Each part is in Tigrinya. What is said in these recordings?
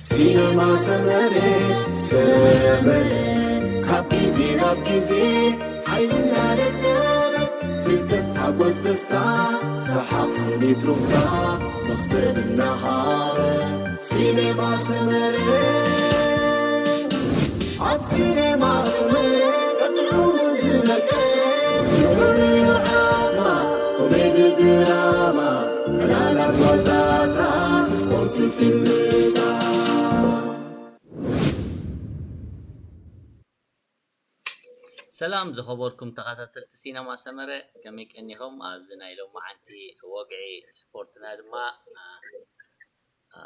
ሲነማ ሰመረ፣ ሰመረ፣ ካብ ግዜ ናብ ግዜ ሓይልና ደለበ፣ ፍልጠት፣ ሓጎስ፣ ደስታ፣ ሰሓቕ፣ ስኒት፣ ሩፍታ፣ መኽሰብ እናሃበ። ሲነማ ሰመረ፣ ኣብ ሲነማ ሰመረ፣ ቀጥዑ ዝነቀ፣ ፍሉይ ዓማ፣ ኮሜዲ ድራማ፣ ዕላላት ዋዛታ፣ ስፖርት ፊልምታ። ሰላም ዝኸበርኩም ተኸታተልቲ ሲነማ ሰመረ፣ ከመይ ቀኒኹም? ኣብዚ ናይ ሎማዓንቲ ወግዒ ስፖርትና ድማ፣ አ፣ አ፣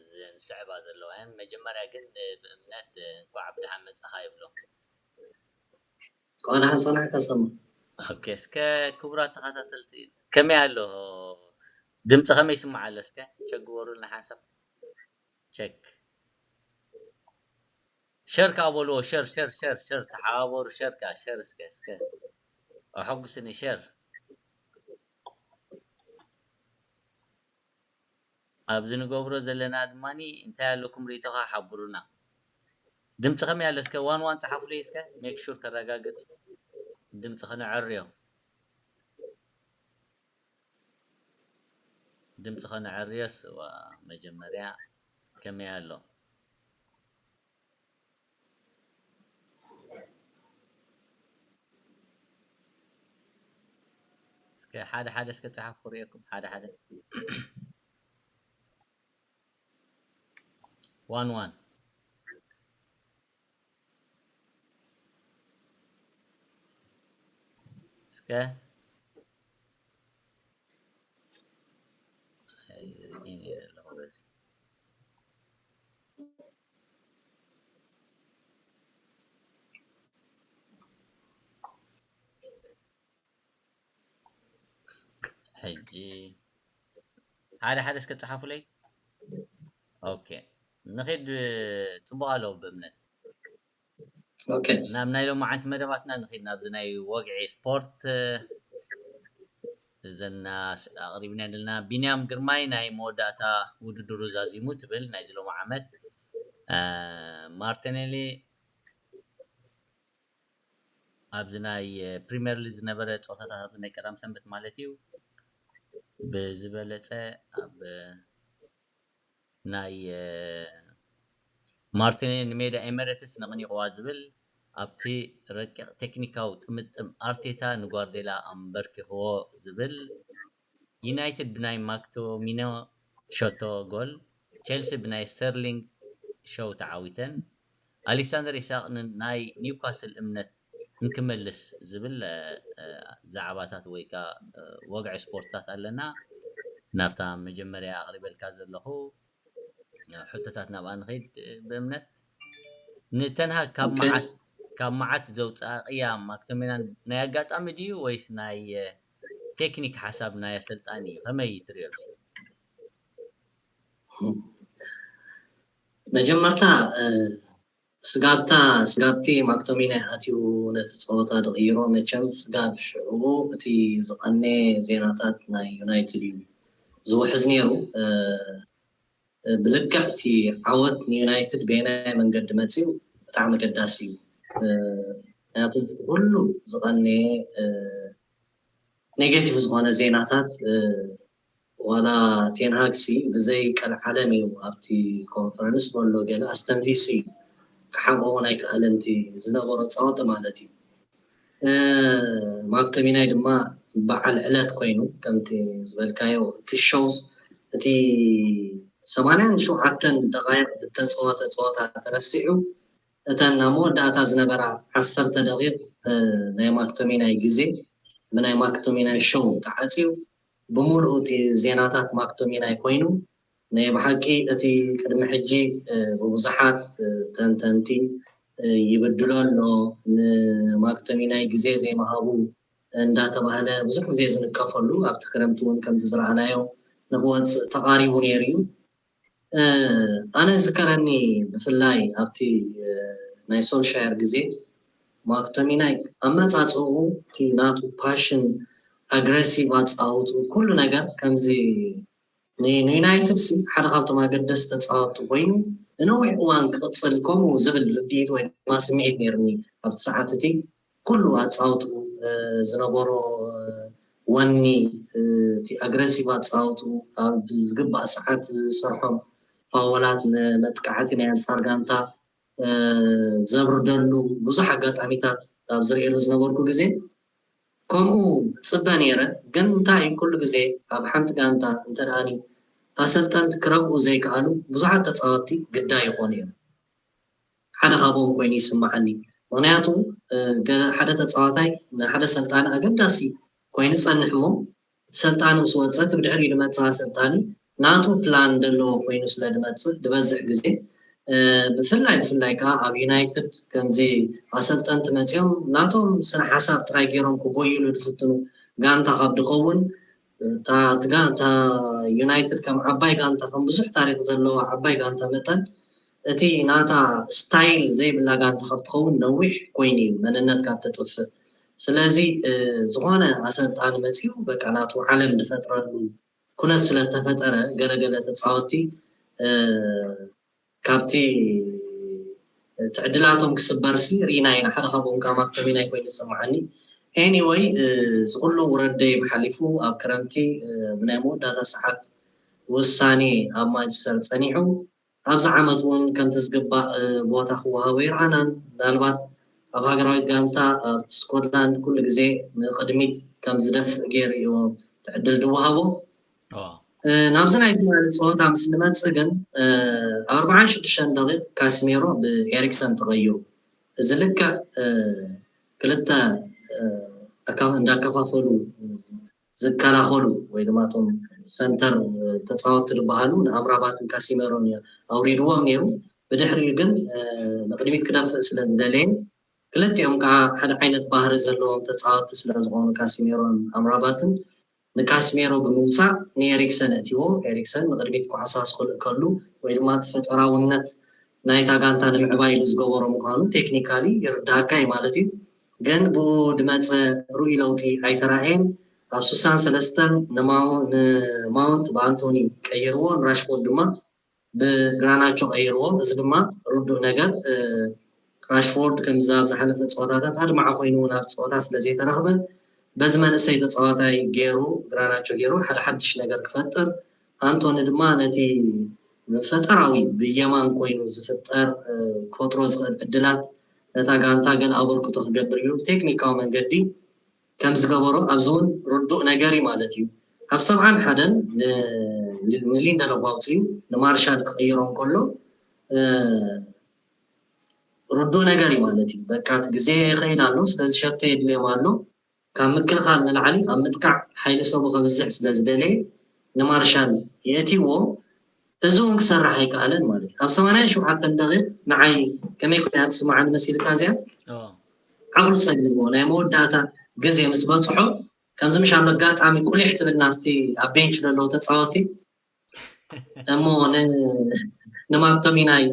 ዘን ዝስዕባ ዘለዋ እየን። መጀመርያ ግን፣ እ፣ ብእምነት፣ እ፣ እንኳዕ ብደሓን መጻኻ ይብሎ። እንኳዕ ደሓን ጸናሕካ ሰማ። ኦኬ፣ እስከ ክቡራት ተኸታተልቲ ከመይ ኣሎ? ድምጺ ከመይ ይስማዕ ኣሎ? እስከ ቸክ ግበሩልና ሓንሳብ። ቸክ። ሸር ከኣ በልዎ፣ ሸር፣ ሸር፣ ሸር፣ ሸር፣ ተሓባበሩ፣ ሸር ከኣ፣ ሸር እስከ፣ እስከ። ኣሐጉስኒ፣ ሸር። ኣብዚ ንገብሮ ዘለና ድማኒ እንታይ ኣለኩም ርእይቶኻ ሓብሩና። ድምፂ ከመይ ኣሎ? እስከ ዋን ዋን ፀሓፉለይ እስከ፣ ሜክ ሹር ከረጋግፅ። ድምፂ ከነዐርዮ። ድምፂ ከነዐርዮስ፣ ዋ፣ መጀመርያ ከመይ ኣሎ? እስከ ሓደ ሓደ እስከ ጸሓፉ ክርእየኩም፣ ሓደ ሓደ። ዋን ዋን። እስከ፣ ኣይ፣ ሪኤ ነይረ ኣለኹ በዚ። ሕጂ ሓደ ሓደ እስከ ጸሓፉለይ። ኦኬ፣ ንኺድ። ጽቡቕ ኣለዉ ብእምነት። ኦኬ። ናብ ናይ ሎማዓንቲ መደባትና ንኺድ፣ ናብዚ ናይ ወግዒ ስፖርት። እዘን ኣስ-፣ ኣቕሪብና ዘለና ቢንያም ግርማይ ናይ መወዳእታ ውድድሩ ዛዚሙ ትብል ናይዚ ሎሚ ዓመት። አ፣ ማርቲኔሊ ኣብዚ ናይ ፕሪምየር ሊግ ዝነበረ ጸወታታት፣ ኣብዚ ናይ ቀዳም ሰንበት ማለት እዩ፣ ብዝበለጸ ኣብ ናይ፣ እ፣ ማርቲኔሊ ንሜዳ ኤሚሬትስ ነቕኒቕዋ ዝብል፣ ኣብቲ ረቂቕ ቴክኒካዊ ጥምጥም ኣርቴታ ንጓርዴላ ኣንበርኪኽዎ ዝብል፣ ዩናይትድ ብናይ ማክቶሚኖ ሸቶ ጎል፣ ቼልሲ ብናይ ስተርሊንግ ሸው ተዓዊተን፣ ኣሌክሳንደር ኢሳቕ ን-፣ ናይ ኒውካስል እምነት እንክመልስ ዝብል፣ እ፣ እ፣ ዛዕባታት ወይ ከኣ፣ እ፣ ወግዒ ስፖርትታት ኣለና። ናብታ መጀመርያ ኣቕሪበልካ ዘለኹ፣ እ፣ ሕቶታት ናብኣ ንኸይድ፣ እ፣ ብእምነት። ንተንሃግ ካብ ኦኬ። መዓት፣ ካብ መዓት ዘውጽኣ ቅያ ማክቶሚናን ናይ ኣጋጣሚ ድዩ ወይስ ናይ፣ እ፣ ቴክኒክ ሓሳብ ናይ ኣሰልጣኒ እዩ? ከመይ ትርእዮ ንስኻ? መጀመርታ፣ እ፣ ስጋብታ፣ ስጋብቲ ማክቶሚናይ ኣትዩ ነቲ ጸወታ ድቕይሮ። መቸም ስጋብ ሽዑ እቲ ዝቐነየ ዜናታት ናይ ዩናይትድ እዩ ዝውሕዝ ነይሩ። እ፣ ብልክዕ እቲ ዓወት ንዩናይትድ በየናይ መንገዲ መጺኡ ብጣዕሚ ኣገዳሲ እዩ። እ፣ ምኽንያቱ እቲ ኩሉ ዝቐነየ፣ እ፣ ኔጌቲቭ ዝኾነ ዜናታት፣ እ፣ ዋላ ቴንሃግሲ ብዘይ ቀልዓለም እዩ ኣብቲ ኮንፈረንስ በሎ ገለ ኣስተንፊሱ እዩ። ክሓቆ እውን ኣይከኣለን እቲ ዝነበሮ ጸወታ ማለት እዩ። እ፣ ማክቶሚናይ ድማ በዓል ዕለት ኮይኑ፣ ከምቲ ዝበልካዮ፣ እቲ ሾው፣ እቲ ሰማንያን ሸውዓተን ደቓይቕ ዝተጸወተ ጸወታ ተረሲዑ፣ እተን ኣብ መወዳእታ ዝነበራ ዓሰርተ ደቒቕ፣ እ፣ ናይ ማክቶሚናይ ግዜ ብናይ ማክቶሚናይ ሾው ተዓጽዩ፣ ብምሉኡ እቲ ዜናታት ማክቶሚናይ ኮይኑ፣ ናይ ብሓቂ እቲ ቅድሚ ሕጂ፣ እ፣ ብብዙሓት፣ እ፣ ተንተንቲ፣ እ፣ ይብድሎ ኣሎ፣ ንማክቶሚናይ ግዜ ዘይምሃቡ እንዳተባህለ ብዙሕ ግዜ ዝንቀፈሉ፣ ኣብቲ ክረምቲ እውን ከምቲ ዝረኣናዮ ንክወፅእ ተቓሪቡ ነይሩ እዩ። እ፣ ኣነ ዝከረኒ ብፍላይ ኣብቲ፣ እ፣ ናይ ሶልሻየር ግዜ ማክቶሚናይ ኣመጻጽኡ፣ እቲ ናቱ ፓሽን፣ ኣግሬሲቭ ኣጻውቱ፣ ኩሉ ነገር ከምዚ ንዩናይትድ ሲ ሓደ ካብቶም ኣገደስ ተፃወቲ ኮይኑ ንነዊሕ እዋን ክቕፅል ከምኡ ዝብል ርድኢት ወይ ድማ ስምዒት ነይርኒ ኣብቲ ሰዓት እቲ። ኩሉ ኣፃውትኡ ዝነበሮ ወኒ፣ እቲ ኣግረሲቭ ኣፃውትኡ፣ ኣብ ዝግባእ ሰዓት ዝሰርሖም ፋወላት፣ ንመጥቃዕቲ ናይ ኣንፃር ጋንታ ዘብርደሉ ብዙሕ ኣጋጣሚታት ኣብ ዝርእየሉ ዝነበርኩ ግዜ ከምኡ ጽበ ነይረ። ግን እንታይ ኩሉ ግዜ ኣብ ሓንቲ ጋንታ እንተ ደኣኒ ኣሰልጠንቲ ክረግኡ ዘይከኣሉ ብዙሓት ተጻወትቲ ግዳይ ይኾኑ እዮም። ሓደ ካብኦም ኮይኑ ይስምዓኒ። ምኽንያቱ ሓደ ተጻዋታይ ንሓደ ሰልጣኒ ኣገዳሲ ኮይኑ ዝጸንሕ እሞ ሰልጣኒ ምስ ወፀ እቲ ብድሕሪኡ ዝመፅእ ኣሰልጣኒ ናቱ ፕላን ዘለዎ ኮይኑ ስለ ዝመፅእ ዝበዝሕ ግዜ ብፍላይ ብፍላይ ከዓ ኣብ ዩናይትድ ከምዚ ኣሰልጠንቲ መፂኦም ናቶም ስነ ሓሳብ ጥራይ ገይሮም ክጎይሉ ዝፍትኑ ጋንታ ካብ ድኸውን እታ ዩናይትድ ከም ዓባይ ጋንታ ከም ብዙሕ ታሪክ ዘለዋ ዓባይ ጋንታ መጠን እቲ ናታ ስታይል ዘይብላ ጋንታ ካብ ትኸውን ነዊሕ ኮይኑ እዩ መንነት ካብ ተጥፍእ። ስለዚ ዝኾነ ኣሰልጣኒ መፂኡ በቃ ናቱ ዓለም ዝፈጥረሉ ኩነት ስለተፈጠረ ገለገለ ተፃወቲ ካብቲ ትዕድላቶም ክስበርሲ ርኢና ኢና። ሓደ ካብኦም ከዓ ማክቶሚናይ ኮይኑ ዝሰማዓኒ። ኤኒወይ እዚ ኩሉ ውረደይ ሓሊፉ ኣብ ክረምቲ ብናይ መወዳእታ ሰዓት ውሳኔ ኣብ ማንቸስተር ፀኒሑ ኣብዚ ዓመት እውን ከምቲ ዝግባእ ቦታ ክወሃቦ ይረኣናን ምናልባት ኣብ ሃገራዊት ጋንታ ኣብ ስኮትላንድ ኩሉ ግዜ ንቅድሚት ከም ዝደፍእ ገይሩ እዩ ትዕድል ዝወሃቦ። ናብዚ ናይ ትማሊ ፀወታ ምስ ንመፅእ ግን ኣብ ኣርባዓን ሽዱሽተን ደቂቕ ካስሜሮ ብኤሪክሰን ተቐይሩ። እዚ ልክዕ ክልተ እንዳከፋፈሉ ዝከላኸሉ ወይ ድማ እቶም ሰንተር ተፃወትቲ ዝበሃሉ ንኣምራባትን ካሲሜሮን ኣውሪድዎም ነይሩ። ብድሕሪኡ ግን ንቅድሚት ክደፍእ ስለ ዝደለየ ክልቲኦም ከዓ ሓደ ዓይነት ባህሪ ዘለዎም ተፃወትቲ ስለ ዝኾኑ ካሲሜሮን ኣምራባትን ንካሲሜሮ ብምውፃእ ንኤሪክሰን እትዎ ኤሪክሰን ንቅድሚት ኳዕሳ ስክልእ ከሉ ወይ ድማ እቲ ፈጠራውነት ናይታ ጋንታ ንምዕባይ ኢሉ ዝገበሮ ምኳኑ ቴክኒካሊ ይርዳእካ እዩ ማለት እዩ። ግን ብኡ ድመፀ ርኡይ ለውጢ ኣይተራእየን። ኣብ ስሳን ሰለስተን ንማውንት ብኣንቶኒ ቀይርዎ ንራሽፎርድ ድማ ብግራናቾ ቀይርዎ። እዚ ድማ ርዱእ ነገር ራሽፎርድ ከምዚ ኣብ ዝሓለፈ ፀወታታት ኣድማዒ ኮይኑ ናብ ፀወታ ስለዘይተረኽበ በዚ መንእሰይ ተፃዋታይ ገይሩ ግራናቾ ገይሩ ሓደ ሓድሽ ነገር ክፈጥር ኣንቶኒ ድማ ነቲ ፈጠራዊ ብየማን ኮይኑ ዝፍጠር ክፈጥሮ ዝኽእል ዕድላት ነታ ጋንታ ግን ኣበርክቶ ክገብር ኢሉ ብቴክኒካዊ መንገዲ ከም ዝገበሮ ኣብዚ እውን ርዱእ ነገር እዩ ማለት እዩ። ኣብ ሰብዓን ሓደን ንሊንደሎፍ ኣውፅኡ ንማርሻል ክቕይሮ እንከሎ ርዱእ ነገር እዩ ማለት እዩ። በቃ እቲ ግዜ ይኸይድ ኣሎ፣ ስለዚ ሸቶ የድልዮም ኣሎ። ካብ ምክልኻል ንላዕሊ ኣብ ምጥቃዕ ሓይሊ ሰቡ ከብዝሕ ስለ ዝደለየ ንማርሻል የእትይዎ። እዚ እውን ክሰርሕ ኣይከኣለን ማለት እዩ። ኣብ ሰማንያን ሸውዓተን ደቂቕ ንዓይ ከመይ ኮይና ትስምዓኒ መሲልካ እዚኣ? ዓቕሉ ጸቢብዎ ናይ መወዳእታ ግዜ ምስ በጽሖ ከምዚ ምሽ ኣሎ ኣጋጣሚ ቁሊሕ ትብል ናብቲ ኣብ ቤንች ዘለዉ ተጻወቲ እሞ ንማክቶሚናይ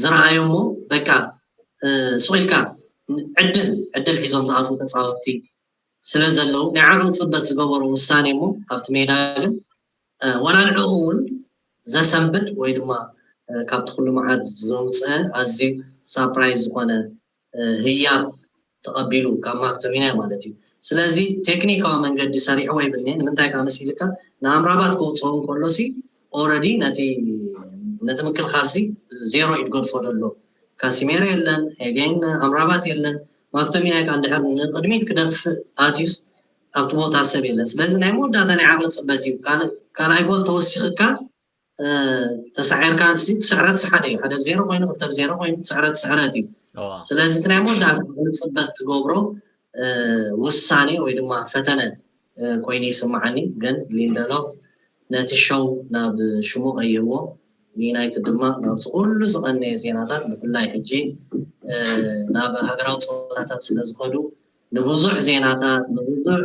ዝረኣዮ እሞ በቃ ስቕ ኢልካ ዕድል ዕድል ሒዞም ዝኣትዉ ተጻወቲ ስለ ዘለዉ ናይ ዓቕሊ ጽበት ዝገበሮ ውሳኔ እሞ ኣብቲ ሜዳ ግን ዋላ ንዕኡ እውን ዘሰንብድ ወይ ድማ ካብቲ ኩሉ መዓት ዘውፅአ ኣዝዩ ሳፕራይዝ ዝኾነ ህያብ ተቐቢሉ ካብ ማክቶሚናይ ማለት እዩ። ስለዚ ቴክኒካዊ መንገዲ ሰሪሕዎ ይብልኒ። ንምንታይ ካብ መሲልካ ንኣምራባት ከውፅኦ እንከሎሲ ኦረዲ ነቲ ነቲ ምክልኻልሲ ዜሮ እዩ ዝገድፎ ዘሎ። ካሲሜሮ የለን፣ ሄጌን ኣምራባት የለን። ማክቶሚናይ ከዓ እንድሕር ንቅድሚት ክደፍእ ኣትዩስ ኣብቲ ቦታ ሰብ የለን። ስለዚ ናይ መወዳእታ ናይ ዓቕሊ ፅበት እዩ። ካልኣይ ጎል ተወሲኽካ ተሳዒርካ ንሲ ስዕረት ሓደ እዩ። ሓደ ብዜሮ ኮይኑ ክልተ ብዜሮ ኮይኑ ስዕረት ስዕረት እዩ። ስለዚ እቲ ናይ መወዳእታ ዓቕሊ ፅበት ትገብሮ ውሳኔ ወይ ድማ ፈተነ ኮይኑ ይስምዓኒ። ግን ሊንደሎፍ ነቲ ሾው ናብ ሽሙ ቀይርዎ፣ ንዩናይትድ ድማ ናብዚ ኩሉ ዝቐነየ ዜናታት ብፍላይ ሕጂ ናብ ሃገራዊ ፀወታታት ስለ ዝኸዱ ንብዙሕ ዜናታት ንብዙሕ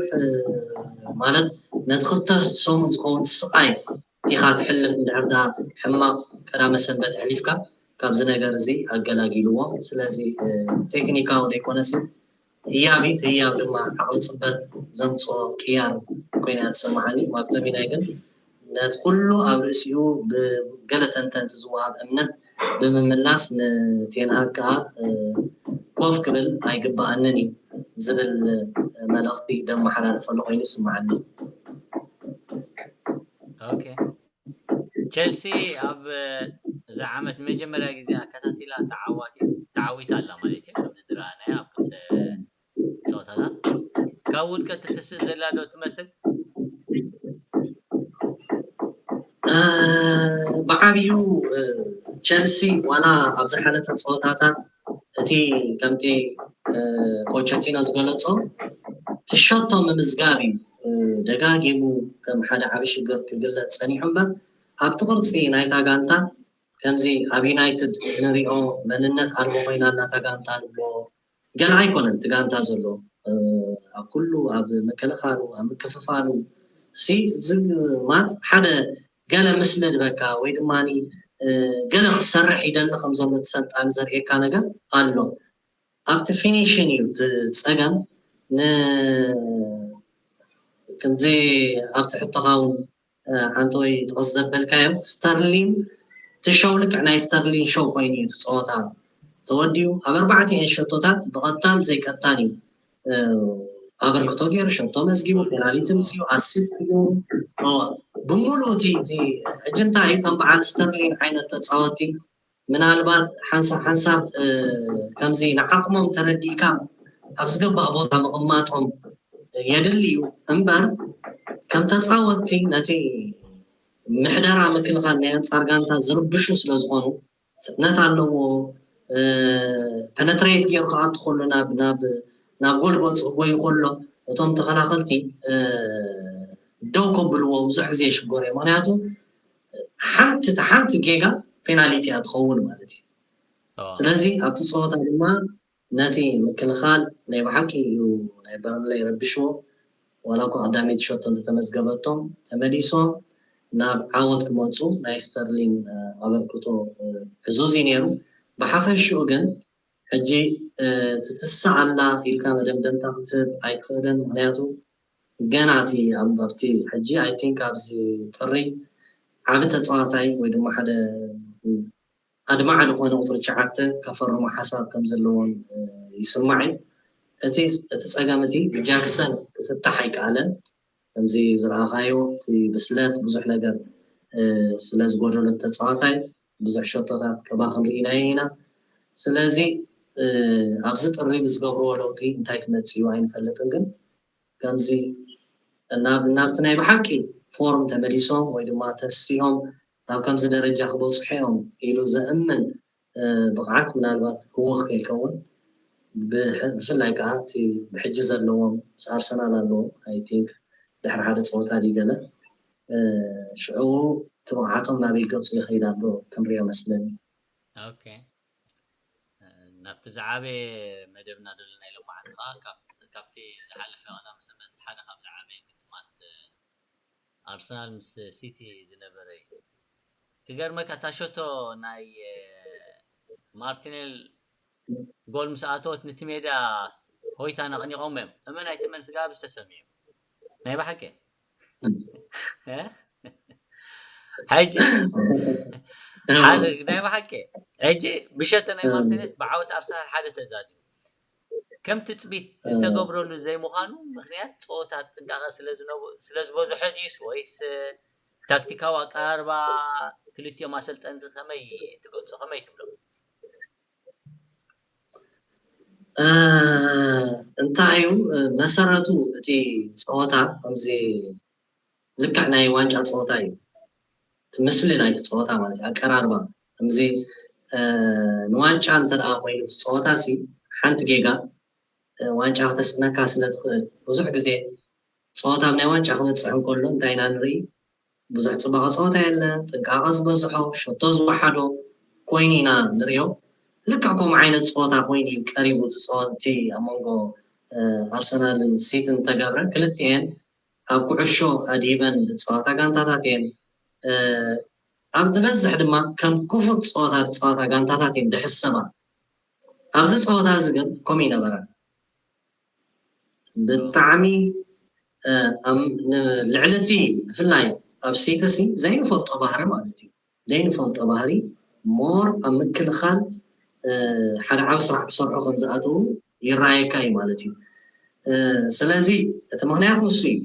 ማለት ነቲ ክልተ ሰሙን ዝኸውን ስቓይ ኢኻ ትሕልፍ እንድሕር ዳ ሕማቕ ቀዳመ ሰንበት ኣሕሊፍካ ካብዚ ነገር እዚ ኣገላጊልዎም። ስለዚ ቴክኒካዊ ዘይኮነሲ ህያብ እዩ። ህያብ ድማ ዓቕሊ ፅበት ዘምፅኦ ቅያር ኮይና ትሰማዓኒ። ማክቶሚናይ ግን ነቲ ኩሉ ኣብ ርእሲኡ ብገለ ተንተንቲ ዝወሃብ እምነት ብምምላስ ንቴንሃግ ከኣ ኮፍ ክብል ኣይግባኣንን እዩ ዝብል መልእኽቲ ደመሓላልፈሉ ኮይኑ ይስምዓኒ። ኦኬ። ቸልሲ ኣብ እዚ ዓመት መጀመርያ ግዜ ኣከታቲላ ተዓዋቲ ተዓዊታ ኣላ ማለት እዩ። ከምዚ ዝረኣናያ ኣብ ክልተ ጸወታታት ካብ ውድቀት ትትስእ ዘላ ዶ ትመስል? ብዓብዩ ቸልሲ ዋላ ኣብ ዝሓለፈ ጸወታታት እቲ ከምቲ ፖቸቲኖ ዝገለጾ እቲ ሸቶ ምምዝጋብ እዩ ደጋጊሙ ከም ሓደ ዓቢ ሽግር ክግለጽ ጸኒሑ እምበር ኣብቲ ቅርጺ ናይታ ጋንታ ከምዚ ኣብ ዩናይትድ ንሪኦ መንነት ኣልቦ ኮይና እናታ ጋንታ ንብሎ ገለ ኣይኮነን እቲ ጋንታ ዘሎ ኣብ ኩሉ ኣብ ምክልኻሉ ኣብ ምክፍፋሉ ሲ ዝማት ሓደ ገለ ምስሊ ዝበካ ወይ ድማ ገለ ክሰርሕ ይደሊ ከም ዘሎ እቲ ሰልጣኒ ዘርእየካ ነገር ኣሎ ኣብቲ ፊኒሽን እዩ እቲ ፀገም ን ከምዚ ኣብቲ ሕቶኻ እውን ሓንቲ ወይ ጥቕስ ዘበልካዮ ስተርሊን እቲ ሾው ልክዕ ናይ ስተርሊን ሾው ኮይኑ እዩ እቲ ፀወታ ተወዲኡ ኣብ ኣርባዕቲኤን ሸቶታት ብቐጥታን ዘይቀጥታን እዩ ኣበርክቶ ገይሩ ሸቶ መዝጊቡ ፔናሊቲ ምፅኡ ኣሲስት እዩ ብምሉእ እቲ ሕጂ እንታይ እዩ ከም በዓል ስተርሊን ዓይነት ተፃወቲ ምናልባት ሓንሳብ ሓንሳብ ከምዚ ንዓቕሞም ተረዲእካ ኣብ ዝግባእ ቦታ ምቕማጦም የድሊ እዩ እምበር ከም ተፃወትቲ ነቲ ምሕደራ ምክልኻል ናይ ኣንፃር ጋንታ ዝርብሹ ስለ ዝኾኑ ፍጥነት ኣለዎ ፐነትሬት ገይሩ ክኣቱ ከሎ ናብ ናብ ናብ ጎል በፅሕዎ ይከሎ እቶም ተኸላኸልቲ ደው ከብልዎ ብዙሕ ግዜ ይሽገሩ እዮም ምክንያቱ ሓንቲ ሓንቲ ጌጋ ፔናሊቲ እያ ትኸውን ማለት እዩ ስለዚ ኣብቲ ፀወታ ድማ ነቲ ምክልኻል ናይ ብሓቂ እዩ ናይ በርንለይ ረቢሽዎ ዋላ እኳ ቀዳመይቲ ሸቶ እንተተመዝገበቶም ተመሊሶም ናብ ዓወት ክመፁ ናይ ስተርሊን ኣበርክቶ ዕዙዝ እዩ ነይሩ ብሓፈሽኡ ግን ሕጂ ትትስእ ኣላ ኢልካ መደምደምታ ክትህብ ኣይትኽእልን ምክንያቱ ገና እቲ ኣብቲ ሕጂ ኣይ ቲንክ ኣብዚ ጥሪ ዓቢ ተፃዋታይ ወይ ድማ ሓደ ኣድማዕ ዝኾነ ቁፅሪ ትሽዓተ ከፈርሙ ሓሳብ ከም ዘለዎም ይስማዕ እዩ እቲ እቲ ፀገም እቲ ብጃክሰን ክፍታሕ ኣይከኣለን ከምዚ ዝረኣኻዮ እቲ ብስለት ብዙሕ ነገር ስለ ዝጎደሎ ተፃዋታይ ብዙሕ ሸቶታት ከባኽን ርኢናዮ ኢና ስለዚ ኣብዚ ጥሪ ብዝገብርዎ ለውጢ እንታይ ክመፅእ እዩ ኣይንፈልጥን ግን ከምዚ ናብ ናብቲ ናይ ብሓቂ ፎርም ተመሊሶም ወይ ድማ ተሲኦም ናብ ከምዚ ደረጃ ክበፅሑ እዮም ኢሉ ዘእምን ብቕዓት ምናልባት ህወኽ ከይከውን ብፍላይ ከዓ እቲ ብሕጂ ዘለዎም ምስ ኣርሰናል ኣለዎም ኣይ ቲንክ ድሕሪ ሓደ ፀወታ ድዩ ገለ ሽዑ እቲ ብቕዓቶም ናበይ ገፁ ይኸይድ ኣሎ ክንሪኦ መስለኒ ናብቲ ዝዓበየ መደብና ደለና ኢሎም መዓልቲ ከዓ ካብቲ ዝሓለፈ ቀዳሚ ሰንበት ሓደ ካብ ዝዓበየ ግጥማት ኣርሰናል ምስ ሲቲ ዝነበረ እዩ ክገርመካ እታ ሸቶ ናይ ማርቲኔል ጎል ምስ ኣተወት ንቲ ሜዳ ሆይታ ነቕኒቖም እዮም እመን ኣይትመን ስጋብ ዝተሰሚዑ ናይ ብሓቂ ሕጂ ሓደ ናይ ብሓቂ ሕጂ ብሸተ ናይ ማርቲኔስ ብዓወት ኣርሰናል ሓደ ተዛዚሙ ከም ትፅቢት ዝተገብረሉ ዘይምዃኑ ምክንያት ፀወታ ጥንቃቐ ስለ ዝበዝሖ ድዩስ ወይስ ታክቲካዊ ኣቀራርባ ክልቲኦም ኣሰልጠንቲ ከመይ ትገልፆ ከመይ ትብሎ እንታይ እዩ መሰረቱ እቲ ፀወታ ከምዚ ልክዕ ናይ ዋንጫ ፀወታ እዩ እቲ ምስሊ ናይቲ ፀወታ ማለት እዩ ኣቀራርባ ከምዚ ንዋንጫ እንተ ደኣ ኮይኑ እቲ ፀወታ ሲ ሓንቲ ጌጋ ዋንጫ ክተስእነካ ስለ ትኽእል ብዙሕ ግዜ ፀወታ ኣብ ናይ ዋንጫ ክበፅሕ እንከሎ እንታይ ኢና ንርኢ ብዙሕ ፅባቐ ፀወታ የለ ጥንቃቐ ዝበዝሖ ሸቶ ዝወሓዶ ኮይኑ ኢና ንሪኦ ልክዕ ከምኡ ዓይነት ፀወታ ኮይኑ እዩ ቀሪቡ እቲ ፀወቲ ኣብ መንጎ ኣርሰናልን ሲትን ተገብረ ክልቲኤን ኣብ ኩዕሾ ኣድሂበን ዝፃወታ ጋንታታት እየን ኣብ ዝበዝሕ ድማ ከም ክፉት ፀወታ ዝፃወታ ጋንታታት እየን ዝሕሰባ ኣብዚ ፀወታ እዚ ግን ከምኡ ይነበረ ብጣዕሚ ልዕሊ እቲ ብፍላይ ኣብ ሲቲ ሲ ዘይንፈልጦ ባህሪ ማለት እዩ። ዘይንፈልጦ ባህሪ ሞር ኣብ ምክልኻል ሓደ ዓብ ስራሕ ክሰርሑ ከም ዝኣተዉ ይረኣየካ እዩ ማለት እዩ። ስለዚ እቲ ምኽንያት ንሱ እዩ።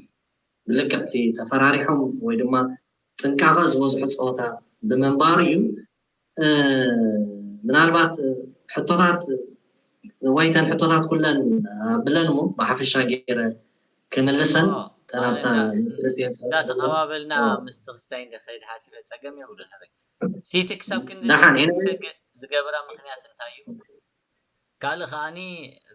ብልክዕ እቲ ተፈራሪሖም ወይ ድማ ጥንቃቐ ዝበዝሖ ፀወታ ብምንባሩ እዩ። ምናልባት ሕቶታት ወይ ተን ሕቶታት ኩለን ኣብለን እሞ ብሓፈሻ ገይረ ክምልሰን ተናብታ እንዳተቐባበልና ምስቲ ክስታይ እንድሕር ሓፂረ ፀገም የብሉን። ኣበይ ሲቲ ክሳብ ክንዲ ደሓን ዝሰግእ ዝገብራ ምክንያት እንታይ እዩ? ካልእ ከዓኒ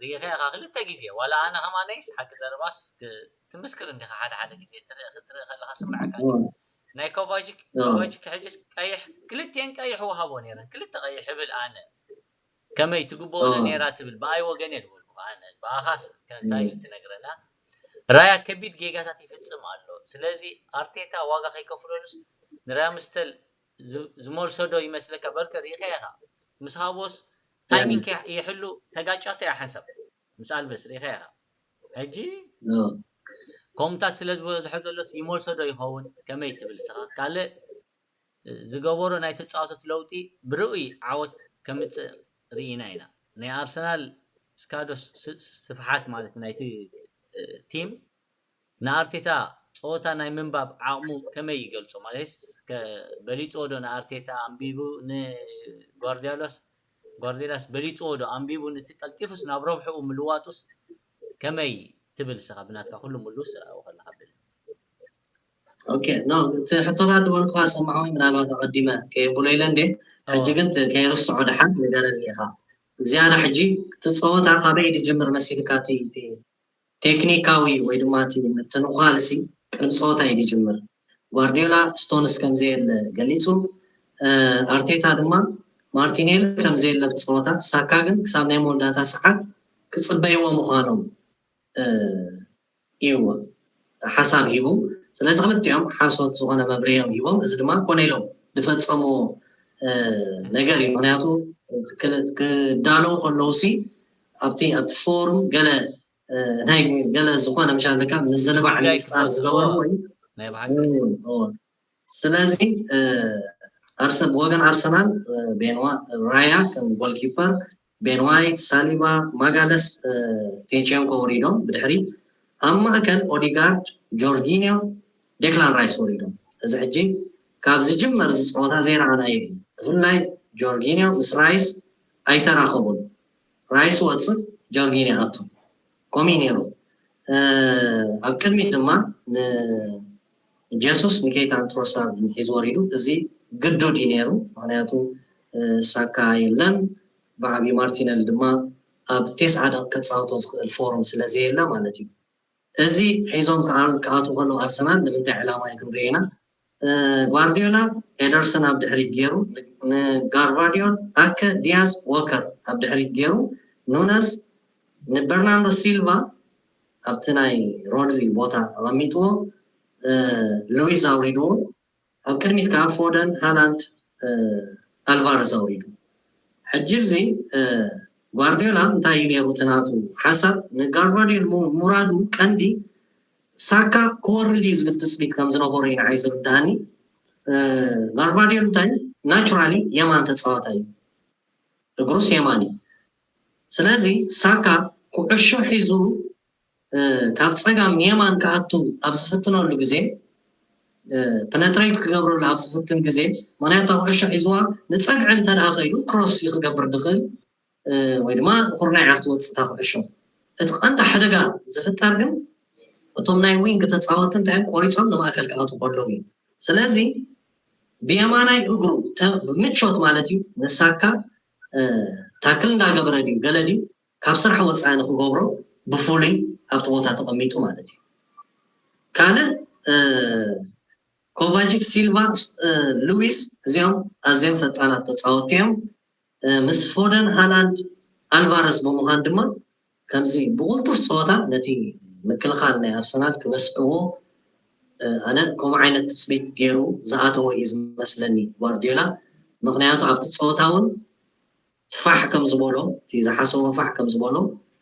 ርኢኸ ኢኻ ክልተ ግዜ፣ ዋላ ኣነ ከማነይስ ሓቂ ዘረባስ ክ- ትምስክር እንዲኻ ሓደ ሓደ ግዜ ትርኢ ክትርኢ ከለኻ ስምዓካ እዩ። ናይ ኮቫችክ ኮቫችክ ሕጅስ ቀይሕ ክልቲኤን ቀይሕ ወሃቦ ነይረን ክልተ ቀይሕ ይብል ኣነ ከመይ ትግበኦ ዶ ነይራ ትብል ብኣይ ወገን እየ ዝበልኩ ኣነ ብኣኻስ እንታይ እዩ ትነግረና ራያ ከቢድ ጌጋታት ይፍጽም ኣሎ። ስለዚ ኣርቴታ ዋጋ ከይከፍለሉስ ንራምስተል ዝመልሶ ዶ ይመስለካ? በርከ ርኢኻ ኢኻ ምስ ሃቦስ ታይሚንግ ይሕሉ ተጋጫቶ እያ ሓንሳብ ምስ ኣልቨስ ርኢኻ ኢኻ። ሕጂ ከምኡታት ስለ ዝበዝሖ ዘሎስ ይመልሶ ዶ ይኸውን? ከመይ ትብል ስኻ? ካልእ ዝገበሮ ናይ ተፃወቶት ለውጢ ብርኡይ ዓወት ከምፅእ ርኢና ኢና። ናይ ኣርሰናል ስካዶ ስፍሓት ማለት ናይቲ ቲም ንኣርቴታ ፀወታ ናይ ምንባብ ዓቕሙ ከመይ ይገልፆ? ማለት በሊፅዎ ዶ ንኣርቴታ ኣንቢቡ ንጓርዲዮላስ ጓርዲዮላስ በሊፅዎ ዶ ኣንቢቡ ንቲ ቀልጢፉስ ናብ ረብሕኡ ምልዋጡስ ከመይ ትብል ስኻ ብናትካ ኩሉ ምሉስ ኣብኡ ከለካ ብል ኦኬ ኖ እቲ ሕቶታት ዝበልኩካ ሰማዕወይ ምናልባት ኣቐዲመ ከየብሎ ኢለ እንዴ ሕጂ ግን ከይርስዖ ድሓን ንገረኒ ኢኻ ዝያዳ ሕጂ እቲ ፀወታ ካበይ ድጅምር መሲልካ እቲ ቴክኒካዊ ወይ ድማ እቲ ምትንኳል ሲ ቅድሚ ፀወታ እዩ ድጅምር ጓርዲዮላ ስቶንስ ከምዘየለ ገሊፁ ኣርቴታ ድማ ማርቲኔሊ ከምዘየለ ብፀወታ ሳካ ግን ክሳብ ናይ መወዳእታ ሰዓት ክፅበይዎ ምዃኖም እዩ ሓሳብ ሂቡ ስለዚ ክልቲኦም ሓሶት ዝኾነ መብርሂ እዮም ሂቦም እዚ ድማ ኮነ ኢሎም ዝፈፀምዎ ነገር እዩ ምክንያቱ ክዳለው ከለዉ ሲ ኣብቲ ኣብቲ ፎርም ገለ ናይ ገለ ዝኾነ ምሻ ኣለካ ምዝንባዕ ንምፍጣር ዝገበርዎ እዩ ስለዚ ኣርሰ ብወገን ኣርሰናል ቤንዋ ራያ ከም ጎልኪፐር ቤንዋይት ሳሊባ ማጋለስ ቴቼንኮ ወሪዶም ብድሕሪ ኣብ ማእከል ኦዲጋርድ ጆርጊኒዮ ዴክላን ራይስ ወሪዶም እዚ ሕጂ ካብ ዝጅመር ዝፀወታ ዘይረኣናዮ እዩ ብፍላይ ጆርጊኒዮ ምስ ራይስ ኣይተራኸቡን ራይስ ወፅእ ጆርጊኒዮ ኣቱ ከምኡ ነይሩ ኣብ ቅድሚት ድማ ጀሱስ ንኬታን ትሮሳርድን ሒዙ ወሪዱ እዚ ግዱድ እዩ ነይሩ ምክንያቱ ሳካ የለን ብዓብዪ ማርቲነል ድማ ኣብ ቴስዓ ደቂ ከፃወቶ ዝኽእል ፎርም ስለ ዘየለ ማለት እዩ እዚ ሒዞም ክኣቱ ከለዉ ኣርሰናል ንምንታይ ዕላማ እዩ ክንርኢ ኢና ጓርዲዮላ ኤደርሰን ኣብ ድሕሪት ገይሩ ንጋርቫዲዮል ኣከ ዲያዝ ወከር ኣብ ድሕሪት ገይሩ ኑነስ ንበርናንዶ ሲልቫ ኣብቲ ናይ ሮድሪ ቦታ ኣቐሚጥዎ ሉዊስ ኣውሪድዎ ኣብ ቅድሚት ከዓ ፎደን ሃላንድ ኣልቫረዝ ኣውሪዱ ሕጂ እዚ ጓርዲዮላ እንታይ እዩ ነይሩ እቲ ናቱ ሓሳብ ንጋርቫዲዮል ሙራዱ ቀንዲ ሳካ ክወርድ እዩ ዝብል ትፅቢት ከም ዝነበሮ እዩ ንዓይ ዝርዳእኒ ጋርቫዲዮል እንታይ ናቹራሊ የማን ተፃዋታይ እዩ እግሩስ የማን እዩ ስለዚ ሳካ ኩዕሾ ሒዙ ካብ ፀጋም ንየማን ክኣቱ ኣብ ዝፍትነሉ ግዜ ፕነትሬት ክገብረሉ ኣብ ዝፍትን ግዜ ምክንያቱ ኩዕሾ ሒዝዋ ንፀግዒ እንተ ደኣ ከይዱ ክሮስ እዩ ክገብር ድኽእል ወይ ድማ ኩርናዕ እያ ክትወፅእ እታ ኩዕሾ እቲ ቀንዲ ሓደጋ ዝፍጠር ግን እቶም ናይ ዊንግ ተፃወቲ እንታይ እዮም ቆሪፆም ንማእከል ክኣቱ ከለዉ እዩ ስለዚ ብየማናይ እግሩ ብምቾት ማለት እዩ ንሳካ ታክል እንዳገበረ ድዩ ገለ ድዩ ካብ ስራሕ ወፃኢ ንክገብሮ ብፍሉይ ኣብቲ ቦታ ተቐሚጡ ማለት እዩ ካልእ ኮቫጅክ ሲልቫ ሉዊስ እዚኦም ኣዝዮም ፈጣናት ተፃወቲ እዮም ምስ ፎደን ሃላንድ ኣልቫረዝ ብምዃን ድማ ከምዚ ብቕልጡፍ ፀወታ ነቲ ምክልኻል ናይ ኣርሰናል ክበስዕዎ ኣነ ከምኡ ዓይነት ትፅቢት ገይሩ ዝኣተወ እዩ ዝመስለኒ ጓርዲዮላ ምክንያቱ ኣብቲ ፀወታ እውን ፋሕ ከም ዝበሎ እቲ ዝሓሰቦ ፋሕ ከም ዝበሎ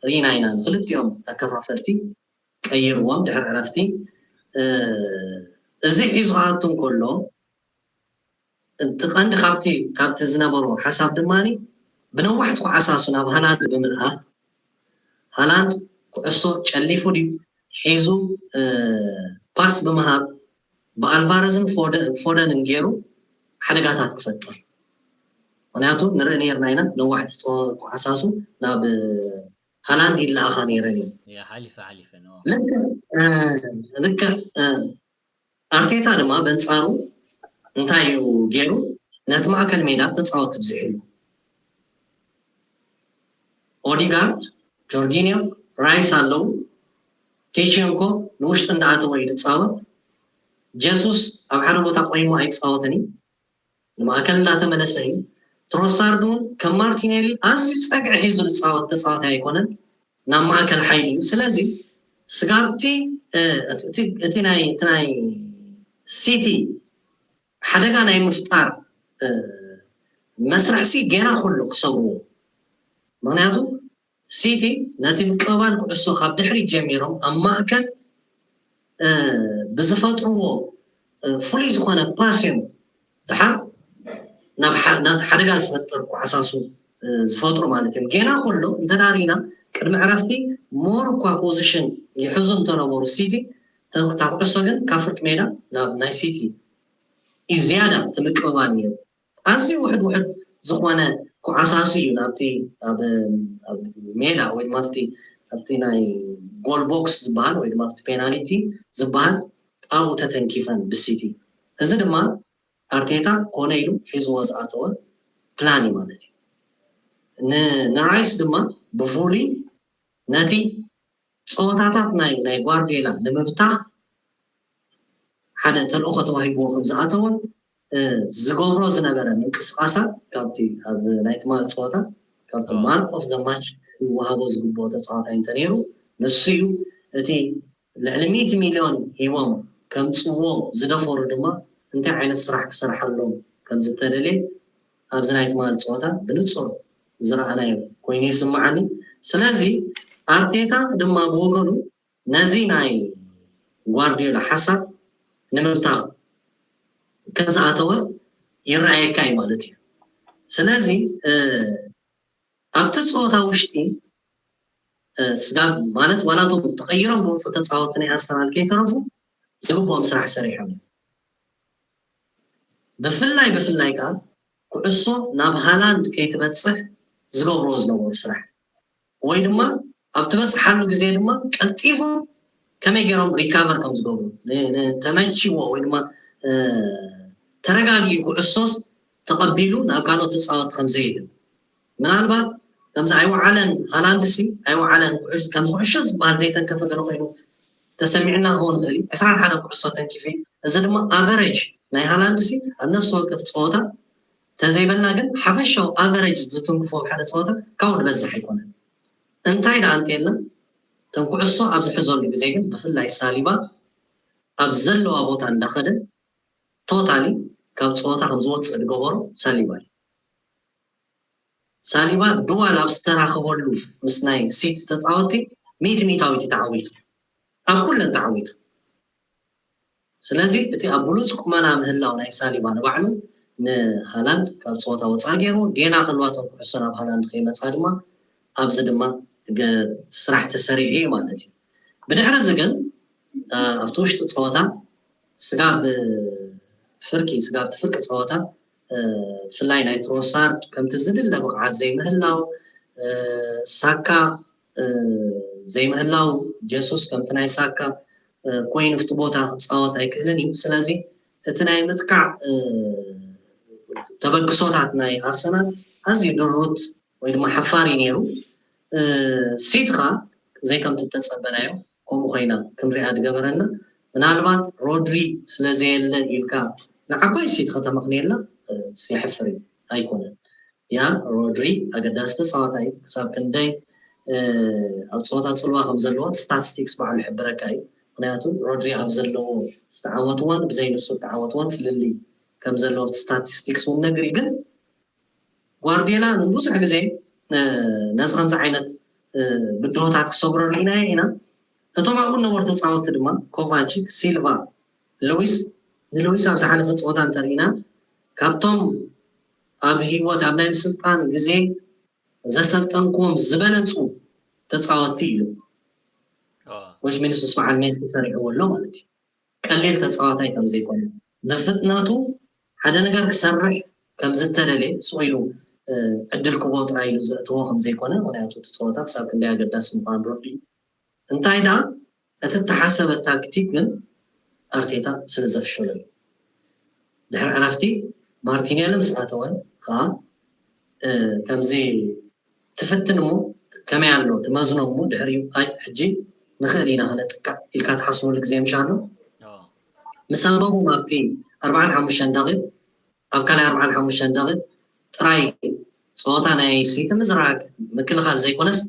ርኢና ኢና ንክልቲኦም ኣከፋፈልቲ ቀይርዎም ድሕሪ ዕረፍቲ እዚ ሒዙ ክኣቱ እንከሎ፣ እቲ ቀንዲ ካብቲ ካብቲ ዝነበሮ ሓሳብ ድማ ብነዋሕቲ ኩዓሳሱ ናብ ሃላንድ ብምልኣኽ፣ ሃላንድ ኩዕሶ ጨሊፉ ድዩ ሒዙ ፓስ ብምሃብ ብኣልቫረዝን ፎደንን ገይሩ ሓደጋታት ክፈጥር። ምክንያቱ ንርኢ ነርና ኢና፣ ነዋሕቲ ኩዓሳሱ ናብ ሃላንድ ይለኣኻ ነይረን እዩ። ሓሊፈ ሓሊፈ ልክዕ ኣርቴታ ድማ በንጻሩ እንታይ እዩ ገይሩ? ነቲ ማእከል ሜዳ ተጻወት ትብዝሕ ኢሉ። ኦዲጋርድ፣ ጆርጊኒዮ፣ ራይስ ኣለዉ። ቲቸንኮ ንውሽጢ እንዳኣተወ እዩ ዝጻወት። ጀሱስ ኣብ ሓደ ቦታ ቆይሙ ኣይጻወትን እዩ። ንማእከል እንዳተመለሰ እዩ። ትሮሳርድ እውን ከም ማርቲኔሊ ኣዝዩ ጸግዒ ሒዙ ዝጻወት ተጻዋታይ ኣይኮነን። ናብ ማእከል ሓይሊ እዩ። ስለዚ ስጋብቲ እቲ ናይ ሲቲ ሓደጋ ናይ ምፍጣር መስርሕሲ ገና ኩሉ ክሰብርዎ። ምክንያቱ ሲቲ ነቲ ምቅባል ኩዕሶ ካብ ድሕሪት ጀሚሮም ኣብ ማእከል ብዝፈጥርዎ ፍሉይ ዝኾነ ፓስ እዮም ድሓር ናብቲ ሓደጋ ዝፈጥር ኩዓሳሱ ዝፈጥሩ ማለት እዮም። ገና ኩሉ እንተዳሪና ቅድሚ ዕረፍቲ ሞር እኳ ፖዚሽን ይሕዙ እንተነበሩ ሲቲ ተንኩታ ኩዕሶ ግን ካብ ፍርቂ ሜዳ ናብ ናይ ሲቲ እዩ ዝያዳ ትምቅብባል ነይሩ። ኣዝዩ ውሕድ ውሕድ ዝኾነ ኩዓሳሱ እዩ ናብቲ ኣብ ሜዳ ወይ ድማ ኣብቲ ናይ ጎል ቦክስ ዝበሃል ወይ ድማ ኣብቲ ፔናልቲ ዝበሃል ኣብኡ ተተንኪፈን ብሲቲ። እዚ ድማ ኣርቴታ ኮነ ኢሉ ሒዝዎ ዝኣተወ ፕላን እዩ ማለት እዩ። ንራይስ ድማ ብፍሉይ ነቲ ፀወታታት ናይ ናይ ጓርዲዮላ ንምብታኽ ሓደ ተልእኾ ተዋሂብዎ ከም ዝኣተወ ዝገብሮ ዝነበረ ምንቅስቃሳት ካብቲ ኣብ ናይ ትማሊ ፀወታ ካብቲ ማን ኦፍ ዘ ማች ክወሃቦ ዝግብኦ ተፃዋታይ እንተነይሩ ንሱ እዩ። እቲ ልዕሊ ሚእቲ ሚልዮን ሂቦም ከምፅዎ ዝደፈሩ ድማ እንታይ ዓይነት ስራሕ ክሰርሓሎም ከም ዝተደልየ ኣብዚ ናይ ትማሊ ፀወታ ብንፁር ዝረኣናዮ ኮይኑ ይስምዓኒ። ስለዚ ኣርቴታ ድማ ብወገኑ ነዚ ናይ ጓርዲዮላ ሓሳብ ንምብታኽ ከም ዝኣተወ ይረኣየካ እዩ ማለት እዩ። ስለዚ ኣብቲ ፀወታ ውሽጢ ስጋብ ማለት ዋላ እቶም ተቐይሮም ዝወፁ ተፃወትቲ ናይ ኣርሰናል ከይተረፉ ዝግብኦም ስራሕ ሰሪሖም እዮም። ብፍላይ ብፍላይ ከዓ ኩዕሶ ናብ ሃላንድ ከይትበፅሕ ዝገብርዎ ዝነበሩ ስራሕ ወይ ድማ ኣብ ትበፅሓሉ ግዜ ድማ ቀልጢፎም ከመይ ገይሮም ሪካቨር ከም ዝገብሩ ተመችዎ ወይ ድማ ተረጋጊኡ ኩዕሶስ ተቐቢሉ ናብ ካልኦት ተፃወቲ ከም ዘይህብ ምናልባት ከምዚ ኣይወዓለን ሃላንድ ሲ ኣይወዓለን ከም ኩዕሾ ዝበሃል ዘይተንከፈ ገለ ኮይኑ ተሰሚዕና ክኸውን ይኽእል እዩ። ዕስራን ሓደን ኩዕሶ ተንኪፈ እዚ ድማ ኣቨረጅ ናይ ሃላንድ ሲ ኣብ ነፍሲ ወከፍ ፀወታ ተዘይበልና ግን ሓፈሻዊ ኣቨረጅ ዝትንክፎ ሓደ ፀወታ ካብኡ ዝበዝሕ ኣይኮነን። እንታይ ደኣ እንተልና እቶም ኩዕሶ ኣብ ዝሕዘሉ ግዜ ግን ብፍላይ ሳሊባ ኣብ ዘለዋ ቦታ እንዳኸደ ቶታሊ ካብ ፀወታ ከም ዝወፅእ ዝገበሮ ሳሊባ እዩ። ሳሊባ ድዋል ኣብ ዝተራኸበሉ ምስ ናይ ሲቲ ተፃወቲ ሚእቲ ሚእታዊት እዩ ተዓዊቱ፣ ኣብ ኩለን ተዓዊቱ። ስለዚ እቲ ኣብ ብሉፅ ቁመና ምህላው ናይ ሳሊባ ንባዕሉ ንሃላንድ ካብ ፀወታ ወፃእ ገይርዎ፣ ጌና ክህልዋቶም ኩዕሶ ናብ ሃላንድ ከይመፃ ድማ ኣብዚ ድማ ስራሕ ተሰሪሑ እዩ ማለት እዩ። ብድሕሪ እዚ ግን ኣብቲ ውሽጢ ፀወታ ስጋብ ፍርቂ ስጋብ እቲ ፍርቂ ፀወታ ብፍላይ ናይ ትሮሳርድ ከምቲ ዝድለ ብቕዓት ዘይምህላው፣ ሳካ ዘይምህላው፣ ጀሱስ ከምቲ ናይ ሳካ ኮይኑ ኣብቲ ቦታ ክፃወት ኣይክእልን እዩ። ስለዚ እቲ ናይ ምጥቃዕ ተበግሶታት ናይ ኣርሰናል ኣዝዩ ድሩት ወይ ድማ ሓፋሪ ነይሩ። ሲቲ ከዓ ዘይከምቲ ዝተፀበናዮ ከምኡ ኮይና ክንሪኣ ዝገበረና ምናልባት ሮድሪ ስለዘየለ ኢልካ ንዓባይ ሲቲ ከተመኽንየላ የሕፍር እዩ ኣይኮነን። ያ ሮድሪ ኣገዳሲ ተፃዋታይ ክሳብ ክንደይ ኣብ ፀወታ ፅልዋ ከም ዘለዎ ስታቲስቲክስ ባዕሉ ይሕብረካ እዩ። ምክንያቱ ሮድሪ ኣብ ዘለዎ ዝተዓወትዎን ብዘይ ንሱ ዝተዓወትዎን ፍልልይ ከም ዘለዎ ስታቲስቲክስ እውን ነግር እዩ። ግን ጓርዲዮላ ንብዙሕ ግዜ ነዚ ከምዚ ዓይነት ብድሆታት ክሰግረሉ ኢና ኢና። እቶም ኣብኡ ነበሩ ተፃወትቲ ድማ ኮቫቺክ፣ ሲልቫ፣ ሉዊስ ንሉዊስ ኣብ ዝሓለፈ ፀወታ እንተርኢና ካብቶም ኣብ ህይወት ኣብ ናይ ምስልጣን ግዜ ዘሰልጠንክዎም ዝበለፁ ተፃወትቲ እዩ። ወሽ ሚኒስ ምስ በዓል ሜሲ ሰሪዕዎ ኣሎ ማለት እዩ። ቀሊል ተፃዋታይ ከም ዘይኮነ ብፍጥነቱ ሓደ ነገር ክሰርሕ ከም ዝተደልየ ስቕ ኢሉ ዕድል ክቦ ጥራይ ኢሉ ዘእተዎ ከም ዘይኮነ፣ ምክንያቱ እቲ ፀወታ ክሳብ ክንደይ ኣገዳሲ ምኳኑ ረዲ። እንታይ ደኣ እቲ እተሓሰበ ታክቲክ ግን ኣርቴታ ስለ ዘፍሸሎ እዩ። ድሕሪ ዕረፍቲ ማርቲኔሊ ምስ ኣተወ ከዓ ከምዚ ትፍትን እሞ ከመይ ኣሎ ትመዝኖ እሞ ድሕሪኡ ኣይ ሕጂ ንኽእል ኢና ክነጥቅዕ ኢልካ ትሓስበሉ ግዜ ምሽ ኣሎ። ምስ ኣንበቦም ኣብቲ ኣርባዓን ሓሙሽተን ደቂቕ ኣብ ካልኣይ ኣርባዓን ሓሙሽተን ደቂቕ ጥራይ ፀወታ ናይ ሲቲ ምዝራግ ምክልኻል ዘይኮነስ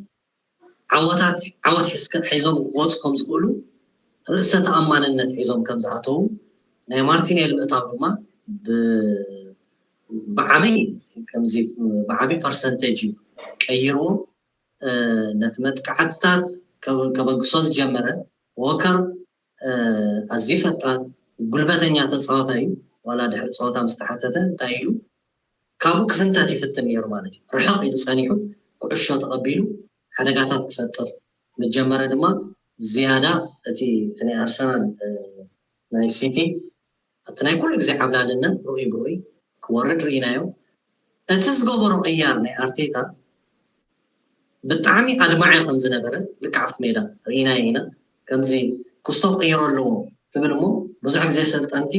ዓወታት ዓወት ሒዝከ ሒዞም ክወፁ ከም ዝኽእሉ ርእሰ ተኣማንነት ሒዞም ከም ዝኣተዉ ናይ ማርቲኔሊ ምእታው ድማ ብዓብይ ከምዚ ብዓብይ ፐርሰንቴጅ እዩ ቀይርዎ። ነቲ መጥቃዕትታት ከበግሶ ዝጀመረ። ዎከር ኣዝዩ ፈጣን ጉልበተኛ ተፃዋታይ እዩ። ዋላ ድሕሪ ፀወታ ምስ ተሓተተ እንታይ ኢሉ ካብኡ ክፍንተት ይፍትን ነይሩ ማለት እዩ። ርሕቕ ኢሉ ፀኒሑ ኩዕሾ ተቐቢሉ ሓደጋታት ክፈጥር ምስ ጀመረ ድማ ዝያዳ እቲ ናይ ኣርሰናል ናይ ሲቲ ኣብቲ ናይ ኩሉ ግዜ ዓብላልነት ርኡይ ብርኡይ ክወርድ ርኢናዮ። እቲ ዝገበሮ ቅያር ናይ ኣርቴታ ብጣዕሚ ኣድማዒ ከም ዝነበረ ልክዕ ኣብቲ ሜዳ ርኢናዮ ኢና። ከምዚ ክስቶ ክቕይሮ ኣለዎ ትብል እሞ ብዙሕ ግዜ ሰልጠንቲ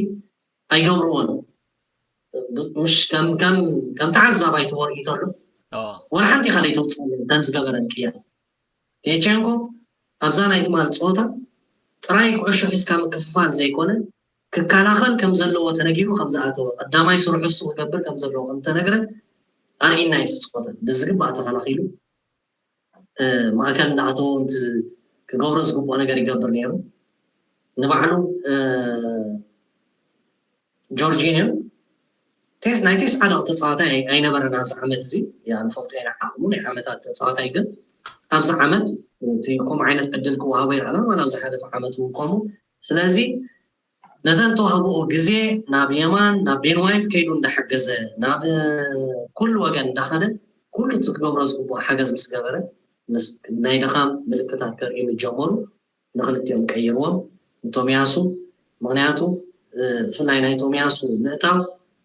ኣይገብርዎን። ምሽ ከም ከም ከም ተዓዛባይ ተወርኢ ተሎ ወላ ሓንቲ ኢኻ ዘይተውፅእ ከም ዝገበረ ቅያር። ቴቸንኮ ኣብዛ ናይ ትማል ፀወታ ጥራይ ኩዕሾ ሒዝካ ምክፍፋል ዘይኮነ ክከላኸል ከም ዘለዎ ተነጊሩ ከም ዝኣተወ ቀዳማይ ስርሑ እሱ ክገብር ከም ዘለዎ ከም ተነግረ ኣርኢና እዩ። እቲ ፀወታ ብዝግባእ ተኸላኺሉ ማእከል እንዳኣተወ ክገብሮ ዝግብኦ ነገር ይገብር ነይሩ። ንባዕሉ ጆርጂኒዮ ቴስ ናይ ቴስ ዓደቕ ተፃዋታይ ኣይነበረን ኣብዚ ዓመት እዚ። ንፈልጦ ኢና ዓቕሙ ናይ ዓመታት ተፃዋታይ ግን ኣብዚ ዓመት እቲ ከምኡ ዓይነት ዕድል ክወሃቦ ይረኣና ዋላ ኣብ ዝሓለፈ ዓመት እውን ከምኡ። ስለዚ ነተን ተዋህብኦ ግዜ ናብ የማን ናብ ቤን ዋይት ከይዱ እንዳሓገዘ ናብ ኩሉ ወገን እንዳኸደ ኩሉ እቲ ክገብሮ ዝግብኦ ሓገዝ ምስ ገበረ ናይ ድኻም ምልክታት ከርእዩ ምስ ጀመሩ ንክልቲኦም ቀይርዎም ንቶሚያሱ። ምክንያቱ ብፍላይ ናይ ቶሚያሱ ምእታው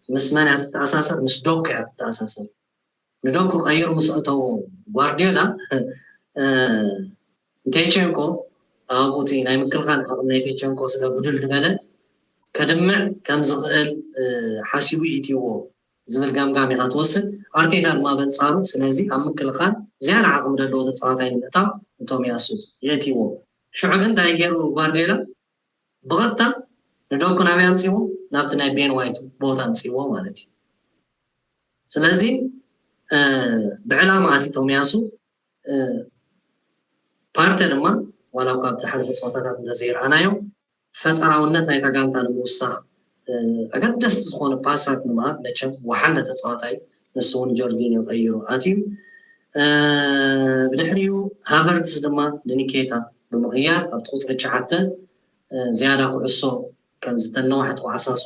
ምስ መን እያ ትተኣሳሰር? ምስ ዶክ እያ ትተኣሳሰር። ንዶክ ቀይሩ ምስ ኣተዎ ጓርዲዮላ ንቴቸንኮ ኣብኡ እቲ ናይ ምክልኻል ዓቕሚ ናይ ቴቸንኮ ስለ ጉድል ዝበለ ከድምዕ ከም ዝኽእል ሓሲቡ ኢትይዎ ዝብል ገምጋም ኢኻ ትወስድ። ኣርቴታ ድማ በንጻሩ ስለዚ ኣብ ምክልኻል ዝያዳ ዓቕሚ ዘለዎ ተጻዋታይ ንምእታው ንቶሚያሱ የእትይዎ። ሽዑ ግን እንታይ ገይሩ ጓርዲዮላ ብቐጥታ ንዶኩ ናበይ ኣምጺዎ? ናብቲ ናይ ቤን ዋይት ቦታ ኣምጺዎ ማለት እዩ። ስለዚ ብዕላማ ኣቲ ቶሚያሱ ፓርተ ድማ ዋላ እኳ ኣብቲ ሓለፈ ፀወታታት እንተዘይረኣናዮ ፈጠራውነት ናይታ ጋንታ ንምውሳኽ ኣገደስቲ ዝኾነ ፓሳት ንምሃብ መቸም ወሓለ ተፃዋታይ ንሱ እውን ጆርጊኒዮ ቀይሩ ኣትዩ። ብድሕሪኡ ሃቨርትስ ድማ ንኒኬታ ብምቕያር ኣብቲ ቁፅሪ ትሽዓተ ዝያዳ ኩዕሶ ከም ዝተነዋሕቲ ዓሳሱ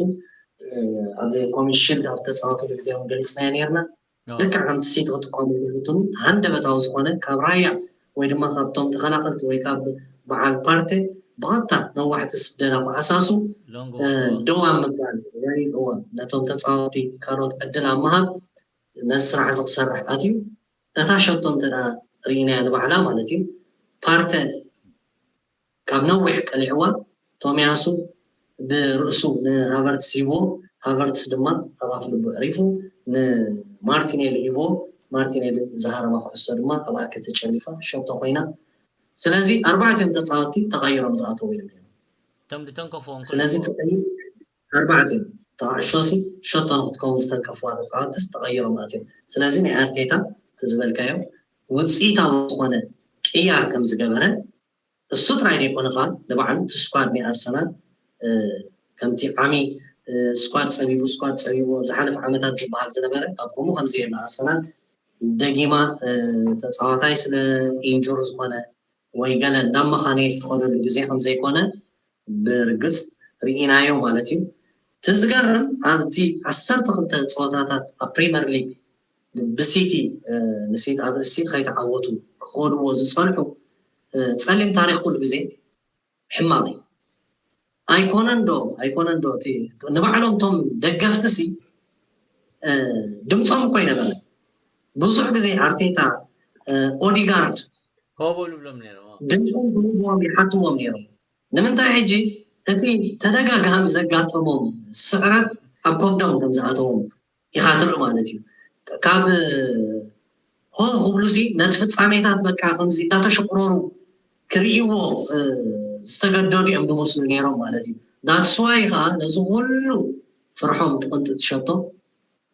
ኣብ ኮሚሽን ኣብ ተፃወተሉ ግዜ እውን ገሊፅናዮ ነርና። ልክዕ ከምቲ ሲቲ ክጥቀሙ ዝፍትኑ ሃንደበታዊ ዝኾነ ካብ ራያ ወይ ድማ ካብቶም ተኸላኸልቲ ወይ ካብ በዓል ፓርቴ ብቐጥታ ነዋሕቲ ስደዳ ዓሳሱ ደዋ ምባል ወይ ነቶም ተፃወቲ ካልኦት ዕድል ኣብ ምሃብ ነዚ ስራሕ እዚ ክሰርሕ ኣትዩ። እታ ሸቶ እንተ ርኢናያ ንባዕላ ማለት እዩ ፓርተ ካብ ነዊሕ ቀሊዕዋ ቶሚያሱ ብርእሱ ንሃቨርትስ ሂቦ፣ ሃቨርትስ ድማ ኣብ ኣፍ ልቡ ዕሪፉ ንማርቲኔሊ ሂቦ፣ ማርቲኔሊ ዝሃረማ ኩዕሶ ድማ ኣብኣ ከተጨሊፋ ሸቶ ኮይና። ስለዚ ኣርባዕቲኦም ተፃወትቲ ተቐይሮም ዝኣተዉ እዮም ነይሮም። እቶም ዝተንከፍዎም ስለዚ ተቐይሩ ኣርባዕቲኦም ተዓሾሲ ሸቶ ንክትከውን ዝተንከፍዋ ተፃወትቲስ ተቐይሮም ኣትዮም። ስለዚ ናይ ኣርቴታ እቲ ዝበልካዮ ውፅኢታዊ ዝኾነ ቅያር ከም ዝገበረ እሱ ጥራይ ዘይኮነ ከዓ ንባዕሉ እቲ ስኳድ ናይ ኣርሰናል ከምቲ ዓሚ ስኳድ ፀቢቡ ስኳድ ፀቢቡ ኣብ ዝሓለፈ ዓመታት ዝበሃል ዝነበረ ኣብ ከምኡ ከምዚ የለ ኣርሰናል ደጊማ ተፃዋታይ ስለ ኢንጁሪ ዝኾነ ወይ ገለ ናብ መኻኒ ትኸደሉ ግዜ ከም ዘይኮነ ብርግፅ ርኢናዮ ማለት እዩ። እቲ ዝገርም ኣብቲ ዓሰርተ ክልተ ፀወታታት ኣብ ፕሪመር ሊግ ብሲቲ ንሲቲ ኣብ ሲቲ ከይተዓወቱ ክኸድዎ ዝፀንሑ ፀሊም ታሪክ ኩሉ ግዜ ሕማቕ እዩ። ኣይኮነን ዶ ኣይኮነን ዶ እቲ ንባዕሎም እቶም ደገፍቲ ሲ ድምፆም እኮ ይነበረ ብዙሕ ግዜ ኣርቴታ ኦዲጋርድ ኮቦ ልብሎም ነይሮም ድምፆም ክህብዎም ይሓትዎም ነይሮም። ንምንታይ ሕጂ እቲ ተደጋጋሚ ዘጋጠሞም ስዕረት ኣብ ኮብዶም ከም ዝኣተዎም ኢኻ ትርኢ ማለት እዩ። ካብ ሆ ክብሉ ሲ ነቲ ፍፃሜታት በቃ ከምዚ እንዳተሸቁረሩ ክርእይዎ ዝተገደዱ እዮም ዝመስሉ ነይሮም ማለት እዩ። ዳትስዋይ ከዓ ነዚ ኩሉ ፍርሖም ትቕንጥጥ ሸቶ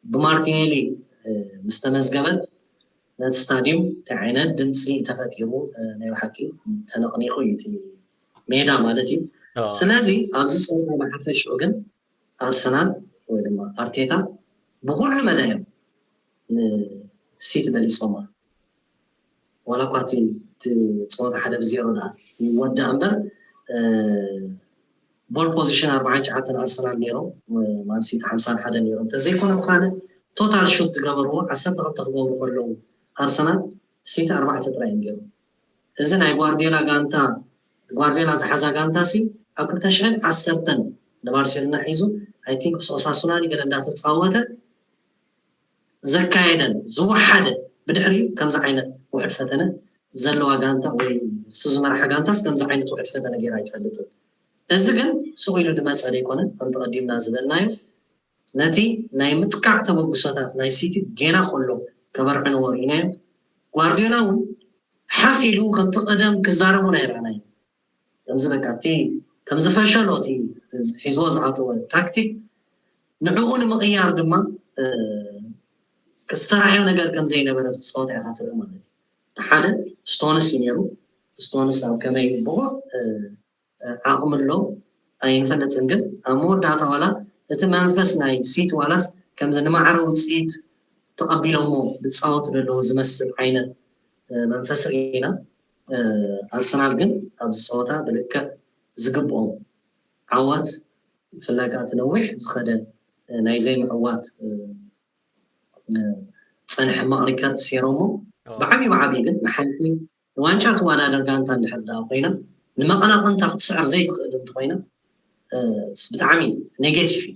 ብማርቲኔሊ ምስ ተመዝገበት ነቲ ስታዲየም እንታይ ዓይነት ድምፂ ተፈጢሩ ናይ ብሓቂ ተነቕኒቑ እዩ እቲ ሜዳ ማለት እዩ። ስለዚ ኣብዚ ፀወታ ብሓፈሽኡ ግን ኣርሰናል ወይ ድማ ኣርቴታ ብኩሉ መዳዮም ንሲቲ በሊፆማ። ዋላ እኳ እቲ እቲ ፀወታ ሓደ ብዜሮ ዳ ይወዳእ እምበር ቦል ፖዚሽን ኣርባዓን ትሽዓተን ኣርሰናል ነይሮም፣ ማንሲቲ ሓምሳን ሓደን ነይሮም። እንተዘይኮነ ምዃነ ቶታል ሹት ዝገበርዎ ዓሰርተ ክልተ ክገብሩ ከለዉ ኣርሰናል ሲቲ ኣርባዕተ ጥራይ እዮም ገይሮም። እዚ ናይ ጓርዲዮላ ጋንታ ጓርዲዮላ ዝሓዛ ጋንታ ሲ ኣብ ክልተ ሽሕን ዓሰርተን ንባርሴሎና ሒዙ ኣይ ቲንክ ምስ ኦሳሱና ገለ እንዳተፃወተ ዘካየደን ዝወሓደ ብድሕሪኡ ከምዚ ዓይነት ውሕድ ፈተነ ዘለዋ ጋንታ ወይ ንሱ ዝመርሓ ጋንታስ ከምዚ ዓይነት ውሕድ ፈተነ ገይራ ኣይትፈልጥን። እዚ ግን ስቕ ኢሉ ዝመፀ ዘይኮነ ከምቲ ቀዲምና ዝበልናዮ ነቲ ናይ ምጥቃዕ ተበግሶታት ናይ ሲቲ ጌና ከሎ ከበርዕንዎ ርኢናዮም። ጓርዲዮላ እውን ሓፍ ኢሉ ከምቲ ቀደም ክዛረቦን ኣይረኣናዮ። ከምዚ በቃ እቲ ከምዚ ፈሸሎ እቲ ሒዝዎ ዝኣተወ ታክቲክ ንዕኡ ንምቕያር ድማ ዝተራእዮ ነገር ከም ዘይነበረ ኣብዚ ፀወታ ኢኻ ትርኢ ማለት እዩ። እቲ ሓደ ስቶንስ እዩ ነይሩ። ስቶንስ ኣብ ከመይ ብቑዕ ዓቕሚ ኣሎ ኣይንፈልጥን፣ ግን ኣብ መወዳእታ ዋላ እቲ መንፈስ ናይ ሲቲ ዋላስ ከምዚ ንማዕረ ውፅኢት ተቐቢሎሞ ዝፃወቱ ዘለዉ ዝመስል ዓይነት መንፈስ ርኢና። ኣርሰናል ግን ኣብዚ ፀወታ ብልክዕ ዝግብኦም ዓወት ብፍላይ ከዓ እቲ ነዊሕ ዝኸደ ናይ ዘይምዕዋት ፀንሐ ሕማቕ ሪከርድ ሴሮሞ ብዓብዩ ብዓብዩ ግን ንሓንቲ ንዋንጫ ትወዳደር ጋንታ እንድሕር ደኣ ኮይና ንመቐናቕንታ ክትስዕር ዘይትኽእል እንተኮይና ብጣዕሚ ኔጌቲቭ እዩ።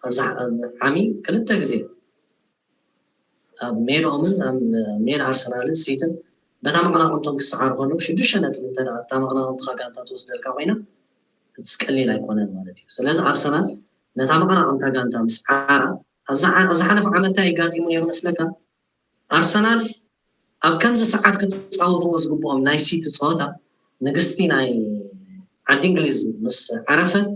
ኣብዚ ዓሚ ክልተ ግዜ ኣብ ሜድኦምን ኣብ ሜዳ ኣርሰናልን ሲትን በታ መቐናቕንቶም ክሰዓሩ ከለዉ ሽዱሽተ ነጥቢ እንተ እታ መቐናቕንትኻ ጋንታ ትወስደልካ ኮይና እቲ ቀሊል ኣይኮነን ማለት እዩ። ስለዚ ኣርሰናል ነታ መቐናቕንታ ጋንታ ምስዓራ ኣብ ዝሓለፈ ዓመት እንታይ ኣጋጢሙ ነይሩ መስለካ? ኣርሰናል ኣብ ከምዚ ሰዓት ክፃወትዎ ዝግብኦም ናይ ሲቲ ፀወታ ንግስቲ ናይ ዓዲ እንግሊዝ ምስ ዓረፈት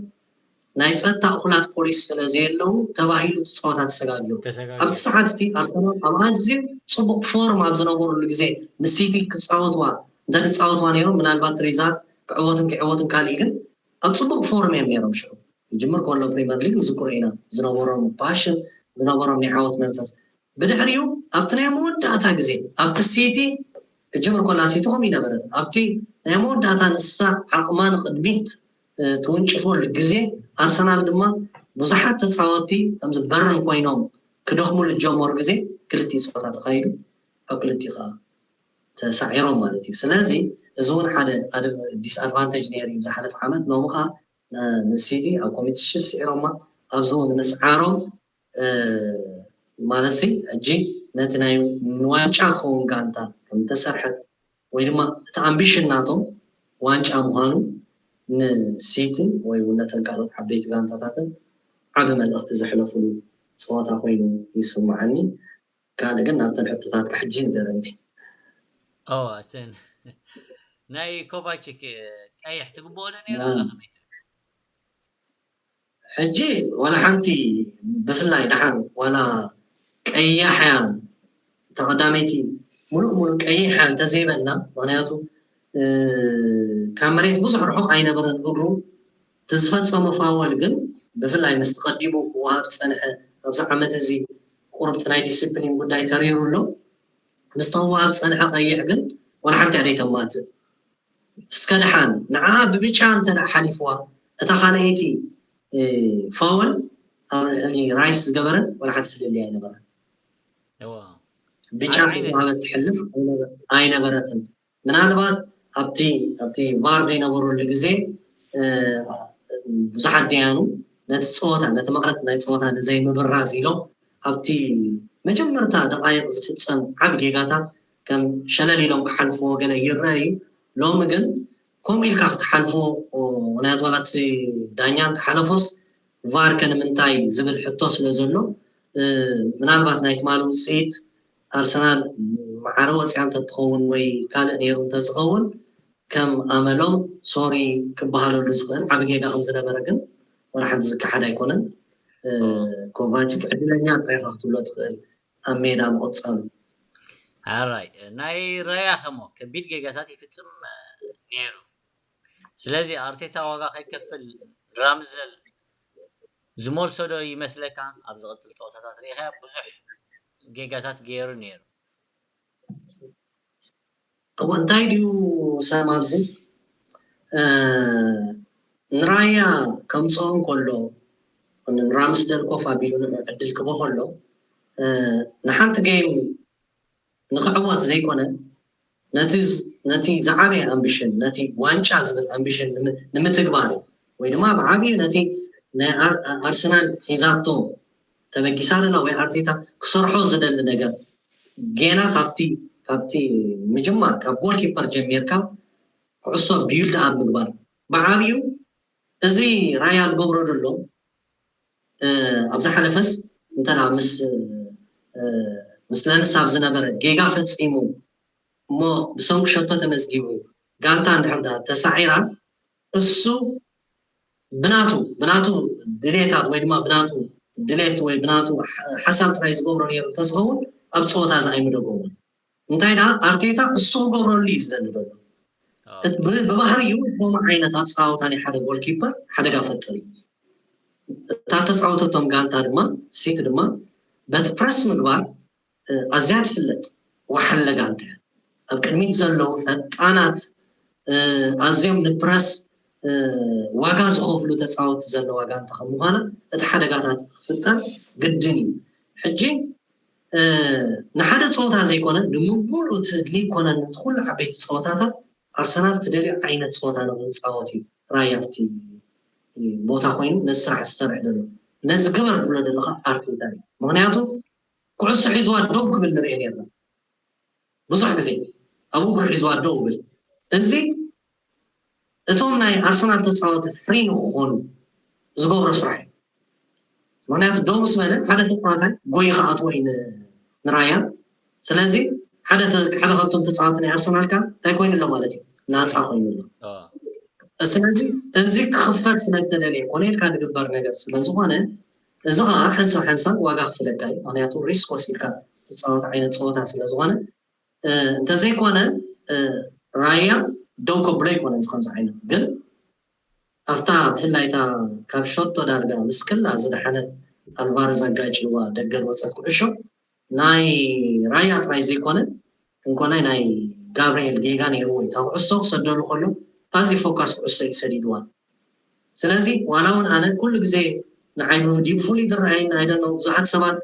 ናይ ፀጥታ እኹላት ፖሊስ ስለ ዘየለዉ ተባሂሉ እቲ ፀወታ ተሰጋጊሩ። ኣብዚ ሰዓት እቲ ኣርሰናል ኣብ ኣዝዩ ፅቡቕ ፎርም ኣብ ዝነበሩሉ ግዜ ንሲቲ ክፃወትዋ እንተ ዝፃወትዋ ነይሮም ምናልባት ሪዛልት ክዕወትን ክዕወትን ካልእ ግን ኣብ ፅቡቕ ፎርም እዮም ነይሮም። ሽዑ ክጅምር ከሎ ፕሪመር ሊግ ንዝክሮ ኢና ዝነበሮም ፓሽን ዝነበሮም ናይ ዓወት መንፈስ። ብድሕሪኡ ኣብቲ ናይ መወዳእታ ግዜ ኣብቲ ሲቲ ክጅምር ከላ ሲቲ ከምኡ ይነበረት ኣብቲ ናይ መወዳእታ ንሳ ዓቕማ ንቕድሚት ትውንጭፈሉ ግዜ ኣርሰናል ድማ ብዙሓት ተፃወትቲ ከምዚ በርን ኮይኖም ክደኽሙ ዝጀመሩ ግዜ ክልቲኡ ፀወታ ተኻይዱ ኣብ ክልቲኡ ከዓ ተሳዒሮም ማለት እዩ። ስለዚ እዚ እውን ሓደ ዲስኣድቫንቴጅ ነይሩ እዩ ዝሓለፈ ዓመት። ሎሚ ከዓ ንሲቲ ኣብ ኮሚቴ ሽድ ስዒሮማ ኣብዚ እውን ምስዓሮም ማለት ሲ ሕጂ ነቲ ናይ ንዋንጫ ዝኸውን ጋንታ ከም ተሰርሐት ወይ ድማ እቲ ኣምቢሽን ናቶም ዋንጫ ምዃኑ ንሲቲ ወይ እውን ነተን ካልኦት ዓበይቲ ጋንታታትን ዓቢ መልእኽቲ ዘሕለፉሉ ፀወታ ኮይኑ ይስምዓኒ። ካልእ ግን ናብተን ሕቶታትካ ሕጂ ንገረኒ። እዋ እተን ናይ ኮቫችክ ቀይሕ ትግብኦ ዶ ነይሩ ኣላ ከመይ ትብል? ሕጂ ዋላ ሓንቲ ብፍላይ ደሓን ዋላ ቀያሕ እያ ተቐዳመይቲ ሙሉእ ሙሉእ ቀይሕ እያ እንተዘይበልና ምክንያቱ ካብ መሬት ብዙሕ ርሑቕ ኣይነበረን እግሩ እቲ ዝፈፀሞ ፋወል ግን ብፍላይ ምስቲ ቀዲሙ ክወሃብ ዝፀንሐ ኣብዚ ዓመት እዚ ቁርብቲ ናይ ዲስፕሊን ጉዳይ ተሪሩ ኣሎ። ምስቲ ክወሃብ ዝፀንሐ ቀይሕ ግን ዋላ ሓንቲ እያ ዘይተማትእ። እስከ ደሓን ንዓ ብብጫ እንተ ደኣ ሓሊፍዋ እታ ካልኣይቲ ፋውል ኣብ ልዕሊ ራይስ ዝገበረ ወላ ሓንቲ ፍልልይ ኣይነበረን። ብጫ ተዋሃበት ትሕልፍ ኣይነበረትን። ምናልባት ኣብቲ ኣብቲ ቫር ዘይነበረሉ ግዜ ብዙሓት ደያኑ ነቲ ፀወታ ነቲ መቕረት ናይ ፀወታ ንዘይምብራዝ ኢሎም ኣብቲ መጀመርታ ደቃይቕ ዝፍፀም ዓብ ጌጋታት ከም ሸለል ኢሎም ክሓልፍዎ ገለ ይረአ እዩ። ሎሚ ግን ከምኡ ኢልካ ክትሓልፎ ምክንያቱ ዋላ እቲ ዳኛ እንተሓለፎስ ቫር ከ ንምንታይ ዝብል ሕቶ ስለ ዘሎ ምናልባት ናይ ትማሊ ውፅኢት ኣርሰናል ማዕረ ወፅያ እንተትኸውን ወይ ካልእ ነይሩ እንተዝኸውን ከም ኣመሎም ሶሪ ክበሃለሉ ዝኽእል ዓብ ጌጋ ከም ዝነበረ ግን ወላ ሓንቲ ዝከሓድ ኣይኮነን። ኮቫችክ ዕድለኛ ጥራይ ኢኻ ክትብሎ ትኽእል ኣብ ሜዳ ምቕፃሉ። ሓራይ ናይ ራያ ከሞ ከቢድ ጌጋታት ይፍፅም ነይሩ። ስለዚ ኣርቴታ ዋጋ ከይከፍል ራምዘል ዝመልሶ ዶ ይመስለካ? ኣብ ዝቕፅል ፀወታታት ርኢኻ ብዙሕ ጌጋታት ገይሩ ነይሩ። እዎ እንታይ ድዩ ሳም ኣብዚ ንራያ ከምፅኦ እንከሎ ንራምስደል ኮፍ ኣቢሉ ንዑ ዕድል ክቦ ከሎ ንሓንቲ ጌም ንክዕወት ዘይኮነ ነቲ ዝዓበየ ኣምቢሽን ነቲ ዋንጫ ዝብል ኣምቢሽን ንምትግባር እዩ ወይ ድማ ብዓብዩ ነቲ ናይ ኣርሰናል ሒዛቶ ተበጊሳ ደላ ወይ ኣርቴታ ክሰርሖ ዝደሊ ነገር ጌና ካብቲ ካብቲ ምጅማር ካብ ጎልኪፐር ጀሚርካ ኩዕሶ ቢውልድ ኣብ ምግባር ብዓብዩ እዚ ራያ ዝገብሮ ዘሎ ኣብ ዝሓለፈስ እንተ ምስ ምስ ለንስ ኣብ ዝነበረ ጌጋ ፈፂሙ እሞ ብሰንኪ ሸቶ ተመዝጊቡ ጋንታ እንድሕር ተሳዒራ እሱ ብናቱ ብናቱ ድሌታት ወይ ድማ ብናቱ ድሌት ወይ ብናቱ ሓሳብ ጥራይ ዝገብሮ ነይሩ እንተዝኸውን ኣብ ፀወታ እዚ ኣይምደገሙን። እንታይ ደኣ ኣርቴታ እሱ ክገብረሉ እዩ ዝደሊ ዘሎ። ብባህሪኡ ከምኡ ዓይነት ኣፀዋውታ ናይ ሓደ ጎልኪፐር ሓደጋ ፈጥር እዩ። እታ ተፃወተቶም ጋንታ ድማ ሲቲ ድማ በቲ ፕረስ ምግባር ኣዝያ ትፍለጥ ወሓለ ጋንታ እያ። ኣብ ቅድሚት ዘለዉ ፈጣናት ኣዝዮም ንፕረስ ዋጋ ዝኸፍሉ ተፃወቲ ዘለዋ ጋንታ ከም ምዃና እቲ ሓደጋታት ክፍጠር ግድን እዩ። ሕጂ ንሓደ ፀወታ ዘይኮነ ንምሉእ እቲ ሊግ ኮነ ነቲ ኩሉ ዓበይቲ ፀወታታት ኣርሰናል ትደልዮ ዓይነት ፀወታ ንክፃወት እዩ ራያ ኣብቲ ቦታ ኮይኑ ነዚ ስራሕ ዝሰርሕ ዘሎ። ነዚ ግበር ዝብሎ ዘሎ ከዓ ኣርቴታ እዩ። ምክንያቱ ኩዕሶ ሒዝዋ ደው ክብል ንሪኦ ነርና ብዙሕ ግዜ ኣብ እግሩ ሒዝዋ ደው ይብል። እዚ እቶም ናይ ኣርሰናል ተፃወቲ ፍሪ ንክኾኑ ዝገብሮ ስራሕ እዩ። ምክንያቱ ደው ምስ በለ ሓደ ተፃዋታይ ጎይ ክኣትዎ እዩ ንራያ። ስለዚ ሓደ ሓደ ካብቶም ተፃወቲ ናይ ኣርሰናል ከዓ እንታይ ኮይኑ ኣሎ ማለት እዩ ናፃ ኮይኑ ኣሎ። ስለዚ እዚ ክኽፈት ስለዝተደለየ ኮነ ኢልካ ዝግበር ነገር ስለዝኾነ እዚ ከዓ ሓንሳብ ሓንሳብ ዋጋ ክፍለካ እዩ። ምክንያቱ ሪስክ ወሲድካ ትፃወት ዓይነት ፀወታ ስለዝኾነ እንተዘይኮነ ራያ ደው ከብሎ ኣይኮነን እዚ ከምዚ ዓይነት ግን ኣብታ ብፍላይ እታ ካብ ሸቶ ዳርጋ ምስ ክላ ዝደሓነት ኣልቫረዝ ኣጋጭዋ ደገ ዝወፀት ኩዕሾ ናይ ራያ ጥራይ ዘይኮነ እንኮላይ ናይ ጋብርኤል ጌጋ ነይርዎ እዩ። እታ ኩዕሶ ክሰደሉ ከሎ ኣዝዩ ፎካስ ኩዕሶ እዩ ሰዲድዋ። ስለዚ ዋላ እውን ኣነ ኩሉ ግዜ ንዓይ ዲብ ፍሉይ ዝረኣየኒ ኣይደሎ ብዙሓት ሰባት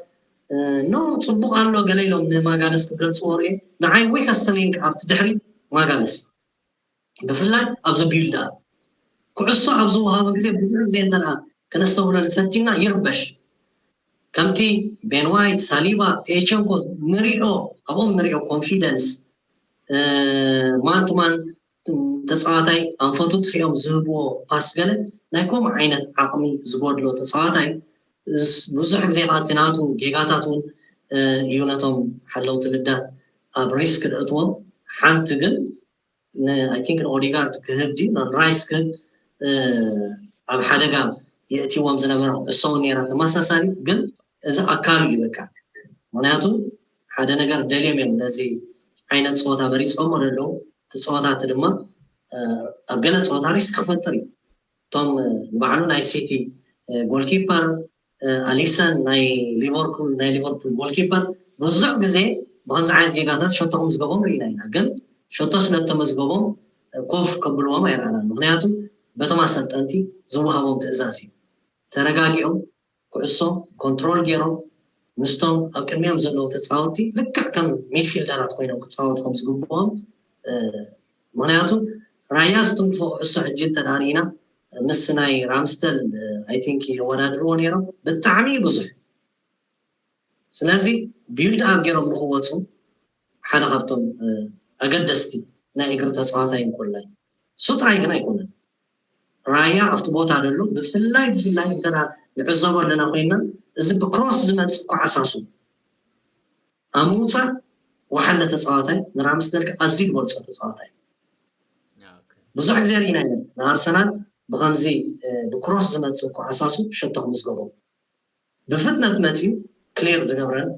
ኖ ፅቡቅ ኣሎ ገለ ኢሎም ንማጋለስ ክገልፅዎ ርኤ። ንዓይ ዊከስት ሊንክ ኣብቲ ድሕሪ ማጋለስ ብፍላይ ኣብዚ ቢልድ ኣፕ ኩዕሶ ኣብ ዝወሃቦ ግዜ ብዙሕ ግዜ እንተ ከነስተውህሎ ፈቲና ይርበሽ። ከምቲ ቤን ዋይት፣ ሳሊባ፣ ቴቸንኮ ንሪኦ ኣብኦም ንሪኦ ኮንፊደንስ ማን ቱ ማን ተፃዋታይ ኣንፈቱ ጥፊኦም ዝህብዎ ፓስ ገለ ናይ ከምኡ ዓይነት ዓቕሚ ዝጎድሎ ተፃዋታይ ብዙሕ ግዜ ከዓ እቲ ናቱ ጌጋታት እውን እዩ ነቶም ሓለውቲ ልዳት ኣብ ሪስክ ደእትዎም። ሓንቲ ግን I think ንኦዲጋርድ ክህብ ድዩ ንራይስ ክህብ ኣብ ሓደጋ የእትዎም ዝነበረ ኩዕሶ እውን ነይራ ተመሳሳሊ ግን እዚ ኣካሉ እዩ በቃ ምክንያቱ ሓደ ነገር ደልዮም እዮም ነዚ ዓይነት ፀወታ መሪፆሞ ዘለዉ እቲ ፀወታት ድማ ኣብ ገለ ፀወታ ሪስክ ክፈጥር እዩ እቶም ባዕሉ ናይ ሲቲ ጎልኪፐር ኣሊሰን ናይ ሊቨርፑል ናይ ሊቨርፑል ጎልኪፐር ብዙሕ ግዜ ብከምዚ ዓይነት ጌጋታት ሸቶ ከምዝገቦም ርኢና ኢና ግን ሸቶ ስለተመዝገቦም ኮፍ ከብልዎም ኣይረኣናን ምክንያቱ በቶም ኣሰልጠንቲ ዝወሃቦም ትእዛዝ እዩ ተረጋጊኦም ኩዕሶ ኮንትሮል ገይሮም ምስቶም ኣብ ቅድሚኦም ዘለዉ ተፃወትቲ ልክዕ ከም ሚድፊልደራት ኮይኖም ክፃወቱ ከም ዝግብኦም። ምክንያቱ ራያ ዝትንክፎ ኩዕሶ ሕጂ እንተዳሪእና ምስ ናይ ራምስደል ኣይ ቲንክ የወዳድርዎ ነይሮም። ብጣዕሚ ብዙሕ ስለዚ ቢልድ ኣብ ገይሮም ንክወፁ ሓደ ካብቶም ኣገደስቲ ናይ እግሪ ተፃዋታይ እንኮላይ እሱ ጥራይ ግን ኣይኮነን። ራያ ኣብቲ ቦታ ደሎ ብፍላይ ብፍላይ እንተ ንዕዘቦ ኣለና ኮይና እዚ ብክሮስ ዝመፅእ ኳዕሳሱ ኣብ ምውፃእ ወሓለ ተፃዋታይ ንራምስደል ኣዝዩ ዝበልፆ ተፃዋታይ። ብዙሕ ግዜ ርኢና ኢና ንኣርሰናል ብከምዚ ብክሮስ ዝመፅእ ኳዕሳሱ ሸቶ ክምዝገቦ ብፍጥነት መፂኡ ክሊር ዝገብረን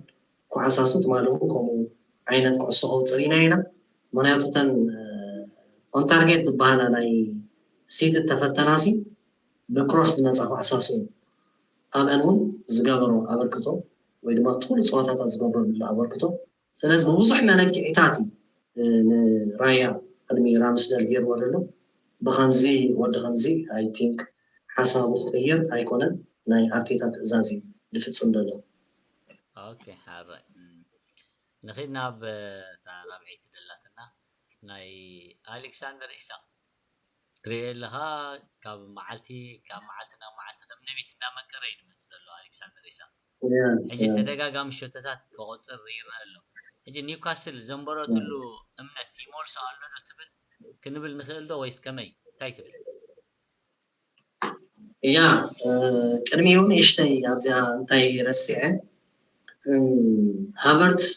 ኳዕሳሱ ትማሊ እውን ከምኡ ዓይነት ኩዕሶ ከውፅእ ርኢና ኢና። ምክንያቱ እተን ኦን ታርጌት ዝበሃላ ናይ ሲቲ ተፈተናሲ ብክሮስ ዝመፃ ኳዕሳሱ ኣብአን እውን ዝገበሮ ኣበርክቶ ወይ ድማ ትኩሉ ፀዋታታት ዝገብረሉ ኣበርክቶ ስለዚ ብብዙሕ መለክዒታት እዩ ንራያ ቅድሚ ራምስደል ገይርዎ ዘሎ። ብከምዚ ወዲ ከምዚ ኣይ ቲንክ ሓሳቡ ክቅይር ኣይኮነን፣ ናይ ኣርቴታ ትእዛዝ እዩ ዝፍፅም ዘሎ። ኦኬ ሓራይ ንኺድ ናብ እታ ራብዐይቲ ደላትና ናይ ኣሌክሳንደር ኢሳቅ ትሪኦ ኣለኻ ካብ መዓልቲ ካብ መዓልቲ ናብ መዓልቲ ከም ነቢት እንዳመቀረ እዩ ዝመፅእ ዘሎ ኣሌክሳንደር ኢሳቅ ሕጂ ተደጋጋሚ ሸቶታት ከቆፅር ይረአ ኣሎ። ሕጂ ኒውካስል ዘንበረትሉ እምነት ይመልሶ ኣሎ ዶ ትብል ክንብል ንኽእል ዶ ወይስ ከመይ እንታይ ትብል? እያ ቅድሚኡ ንእሽተይ ኣብዚኣ እንታይ ረሲዐ ሃቨርትስ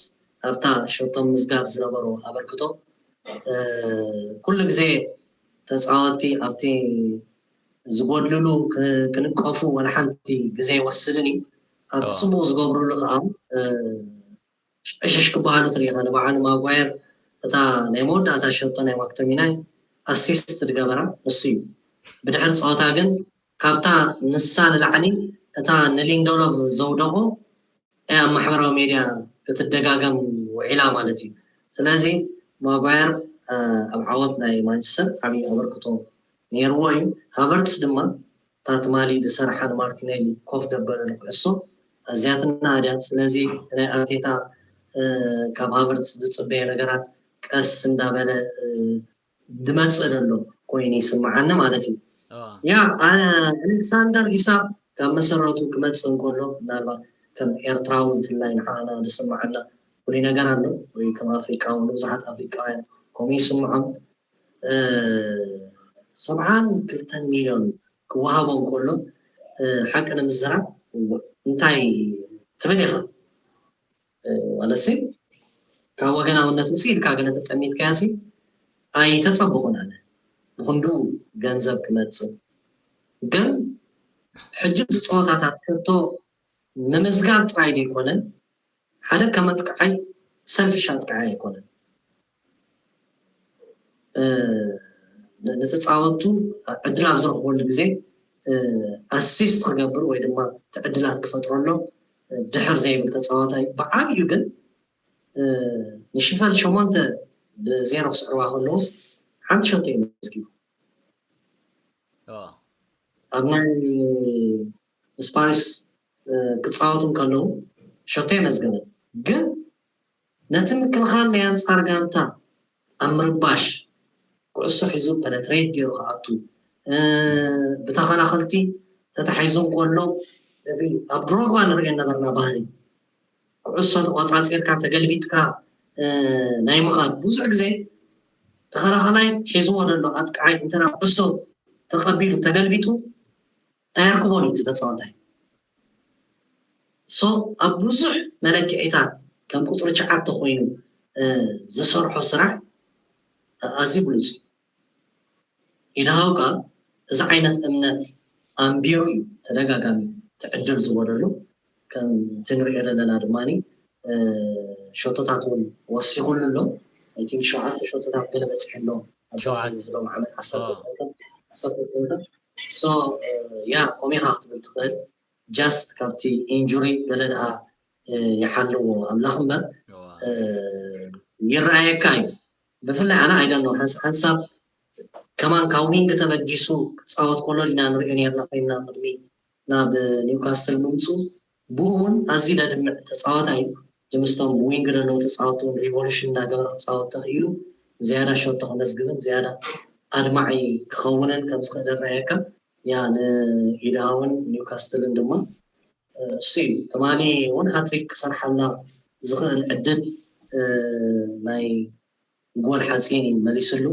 ኣብታ ሸቶ ምዝጋብ ዝነበሮ ኣበርክቶ ኩሉ ግዜ ተፃወቲ ኣብቲ ዝጎድልሉ ክንቀፉ ወላ ሓንቲ ግዜ ይወስድን እዩ። ኣብቲ ፅቡቅ ዝገብርሉ ከዓ ዕሽሽ ክበሃሉ ትሪኢኻ። ንበዓል ማጓየር እታ ናይ መወዳእታ ሸቶ ናይ ማክቶሚናይ ኣሲስት ዝገበራ ንሱ እዩ። ብድሕሪ ፀወታ ግን ካብታ ንሳ ንላዕሊ እታ ንሊንደሎቭ ዘውደቆ ኣብ ማሕበራዊ ሜድያ ክትደጋገም ውዒላ ማለት እዩ። ስለዚ ማጓየር ኣብ ዓወት ናይ ማንቸስተር ዓብዪ ኣበርክቶ ነይርዎ እዩ። ሃቨርትስ ድማ እታ ትማሊ ዝሰረሓ ንማርቲኔሊ ኮፍ ደበለ ንኩዕሶ ኣዝያትና ኣድያ። ስለዚ ናይ ኣርቴታ ካብ ሃቨርትስ ዝፅበየ ነገራት ቀስ እንዳበለ ዝመፅእ ዘሎ ኮይኑ ይስምዓኒ ማለት እዩ። ያ ኣሌክሳንደር ኢሳቅ ካብ መሰረቱ ክመፅእ እንከሎ ምናልባት ከም ኤርትራዊ ብፍላይ ንዓና ዝስምዓና ፍሉይ ነገር ኣሎ ወይ ከም ኣፍሪቃዊ ንብዙሓት ኣፍሪቃውያን ከምኡ ይስምዖም። ሰብዓን ክልተን ሚልዮን ክወሃቦ እንከሎ ሓቂ ንምዝራብ እንታይ ትብል ኢኻ? ማለትሲ ካብ ወገናውነት ውፅእ ኢልካ ገለ ተጠሚትካያሲ ኣይተፀብኹን ኣነ ብክንዱ ገንዘብ ክመፅእ ግን ሕጂ እቲ ፀወታታት ሕቶ ምምዝጋብ ጥራይ ዘይኮነ ሓደ ከም ኣጥቃዓይ ሰልፊሽ ኣጥቃዓይ ኣይኮነን። ንተፃወቱ ዕድል ኣብ ዝረኽበሉ ግዜ ኣሲስት ክገብር ወይ ድማ እቲ ዕድላት ክፈጥረሎም ድሕር ዘይብል ተፃዋታይ ብዓብዩ ግን ንሽፈል ሸሞንተ ብዜሮ ክስዕርዋ ከለውስ ሓንቲ ሸቶ እዩ መዝጊቡ ኣብ ናይ ስፓንስ ክፃወቱ ከለዉ ሸቶ የመዝገበ ግን ነቲ ምክልኻል ናይ ኣንፃር ጋንታ ኣብ ምርባሽ ኩዕሶ ሒዙ ፐነትሬት ገይሩ ክኣቱ ብተኸላኸልቲ ተታሒዙ እንከሎ እቲ ኣብ ድሮግባ ንሪኦ ነበርና ባህሪ ኩዕሶ ተቆፃፂርካ ተገልቢጥካ ናይ ምኻድ ብዙሕ ግዜ ተኸላኸላይ ሒዝዎ ዘሎ ኣጥቃዓይ እንተ ኩዕሶ ተቐቢሉ ተገልቢጡ ኣየርክቦን እዩ ተፃዋታይ ሶ ኣብ ብዙሕ መለክዒታት ከም ቁፅሪ ትሽዓተ ኮይኑ ዝሰርሖ ስራሕ ኣዝዩ ብሉፅ እዩ። ኢድሃው ከዓ እዚ ዓይነት እምነት ኣንቢሩ እዩ ተደጋጋሚ ትዕድል ዝበለሉ ከምቲ ንሪኦ ዘለና ድማ ሸቶታት እውን ወሲኹሉ ኣሎ። ኣይ ቲንክ ሸውዓተ ሸቶታት ገለ በፂሑ ኣሎ ኣብዚ ሸውዓተ ዝሎም ዓመት ዓሰርተ ዓሰርተ ሶ ያ ኮሚኻ ክትብል ትኽእል ጃስት ካብቲ ኢንጁሪ ገለ ደኣ ይሓልዎ ኣምላኽ እምበር ይረኣየካ እዩ። ብፍላይ ኣነ ኣይደኖ ሓንሳብ ከማን ካብ ዊንግ ተበጊሱ ክፃወት ከሎ ኢና ንሪኦ ነርና ኮይንና ቅድሚ ናብ ኒውካስትል ምምፁ ብኡ እውን ኣዝዩ ደድምዕ ተፃዋታይ እዩ። ምስቶም ዊንግ ዘለዉ ተፃወቲ እውን ሪቮሉሽን እናገበረ ክፃወት ተኽኢሉ ዝያዳ ሸቶ ከመዝግብን ዝያዳ ኣድማዒ ክኸውንን ከም ዝኽእል ይረኣየካ። ያ ንኢድሃውን ኒውካስትልን ድማ እሱ እዩ። ትማሊ እውን ሃትሪክ ክሰርሓላ ዝኽእል ዕድል ናይ ጎል ሓፂን እዩ መሊስሉ።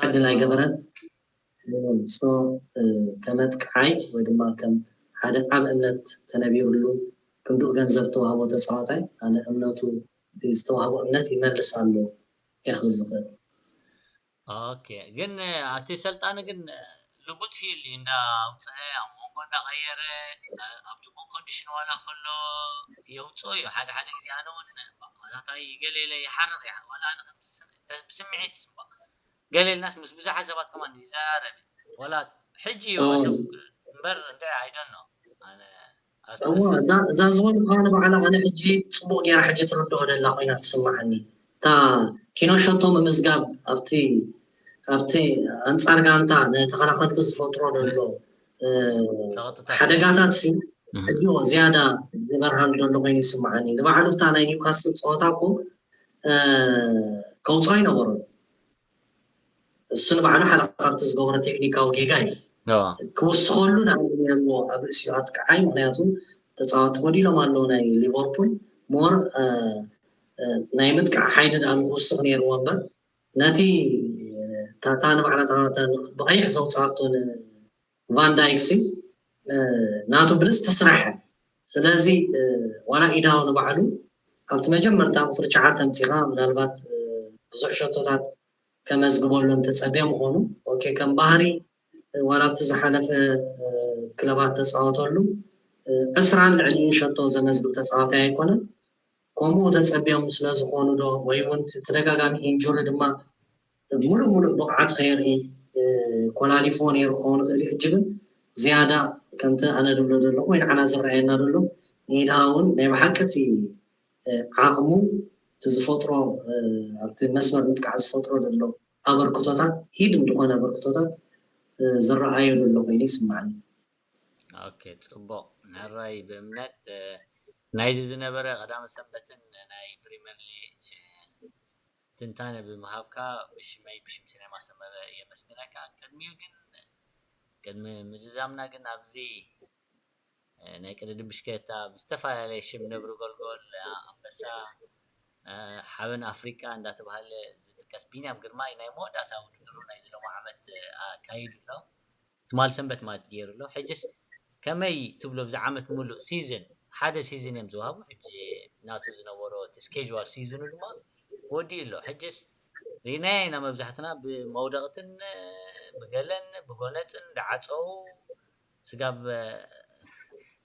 ዕድል ኣይገበረን። ከመጥቅዓይ ወይ ድማ ከም ሓደ ዓብ እምነት ተነቢሩሉ ክንድኡ ገንዘብ ተዋህቦ ተፃዋታይ ኣነ እምነቱ ዝተዋህቦ እምነት ይመልስ ኣሎ እየ ክብል ዝኽእል። ኦኬ ግን ኣቲ ሰልጣኒ ግን ልቡጥ ፊል እንዳ ኣውፅአ ኣብ መንጎ እንዳቀየረ ኣብ ፅቡቅ ኮንዲሽን ዋላ ከሎ የውፅኦ እዩ። ሓደ ሓደ ግዜ ኣነ እውን ባታታይ ገሌለ ይሓርቕ እያ ዋላ ኣነ ብስምዒት ስባ ገሌልናስ ምስ ብዙሓት ሰባት ከማን ይዘራረብ ዋላ ሕጂ ይወደው እምበር እንደ ኣይደኖ እዛ ዝበልኳ ንባዕላ ኣነ ሕጂ ፅቡቅ ገይራ ሕጂ ትርድኦ ደላ ኮይና ትስማዓኒ። እታ ኪኖ ሸቶ ምምዝጋብ ኣብቲ ኣብቲ ኣንፃር ጋንታ ንተኸላኸልቲ ዝፈጥሮ ዘሎ ሓደጋታት ሲ ሕጂ ዝያዳ ዝበርሃሉ ዘሎ ኮይኑ ይስማዓኒ። ንባዕሉ እታ ናይ ኒውካስል ፀወታ እኮ ከውፅኦ ኣይነበሮን። እሱ ንባዕሉ ሓደ ካብቲ ዝገበሮ ቴክኒካዊ ጌጋ እዩ። ክውስኸሉ ዳ ነርዎ ኣብ ርእሲኡ ኣጥቅዓይ፣ ምክንያቱ ተፃወቲ ጎዲሎም ኣለዉ ናይ ሊቨርፑል ሞር ናይ ምጥቃዕ ሓይሊ ዳ ክውስኽ ነርዎ እምበር ነቲ ታታ ንባዕላ ብቐይሕ ዘውፅኣቶ ቫንዳይክ ሲ ናቱ ብልፅቲ ስራሕ። ስለዚ ዋላ ኢድሃው ንባዕሉ ኣብቲ መጀመርታ ቁፅሪ ትሽዓተ ኣምፂኻ ምናልባት ብዙሕ ሸቶታት ከመዝግበሎም ተፀብየ ምኾኑ። ኦኬ ከም ባህሪ ዋላ ኣብቲ ዝሓለፈ ክለባት ተፃወተሉ ዕስራን ልዕሊኡን ሸቶ ዘመዝግብ ተፃዋታይ ኣይኮነን። ከምኡ ተፀብዮም ስለዝኾኑ ዶ ወይ እውን ተደጋጋሚ ኢንጁሪ ድማ ሙሉእ ሙሉእ ብቕዓት ከየርኢ ኮላሊፍዎ ነይሩ ክኸውን ይኽእል እዩ። ሕጂ ግን ዝያዳ ከምቲ ኣነ ዝብሎ ዘለኹ ወይ ንዓና ዝረኣየና ዘሎ ሜዳ እውን ናይ ብሓቂ እቲ ዓቕሙ እቲ ዝፈጥሮ ኣብቲ መስመር ምጥቃዕ ዝፈጥሮ ዘሎ ኣበርክቶታት ሂድን ዝኾነ ኣበርክቶታት ዝረኣዮ ዘሎ ኮይኑ ይስማዓኒ። ኦኬ ጽቡቕ ሕራይ ብእምነት ናይዚ ዝነበረ ቀዳመ ሰንበትን ናይ ፕሪምየር ሊግ ትንታነ ብምሃብካ ብሽመይ ብሽም ሲነማ ሰመረ የመስግነካ። ቅድሚኡ ግን ቅድሚ ምዝዛምና ግን ኣብዚ ናይ ቅድድም ብሽክለታ ብዝተፈላለየ ሽም ነብሪ ጎልጎል፣ ኣንበሳ፣ ሓበን ኣፍሪቃ እንዳተባሃለ ዝጥቀስ ቢንያም ግርማይ ናይ መወዳእታ ውድድሩ ናይዚ ሎሚ ዓመት ኣካይዱ ኣሎ። ትማል ሰንበት ማለት ገይሩ ኣሎ። ሕጅስ ከመይ ትብሎ ብዚ ዓመት ሙሉእ ሲዝን ሓደ ሲዝን እዮም ዝወሃቡ። ሕጂ ናቱ ዝነበሮ እቲ ስኬጅዋል ሲዝኑ ድማ ወዲኡ ኣሎ። ሕጅስ ሪናያ ኢና መብዛሕትና ብመውደቕትን ብገለን ብጎነፅን ዳዓፀው ስጋብ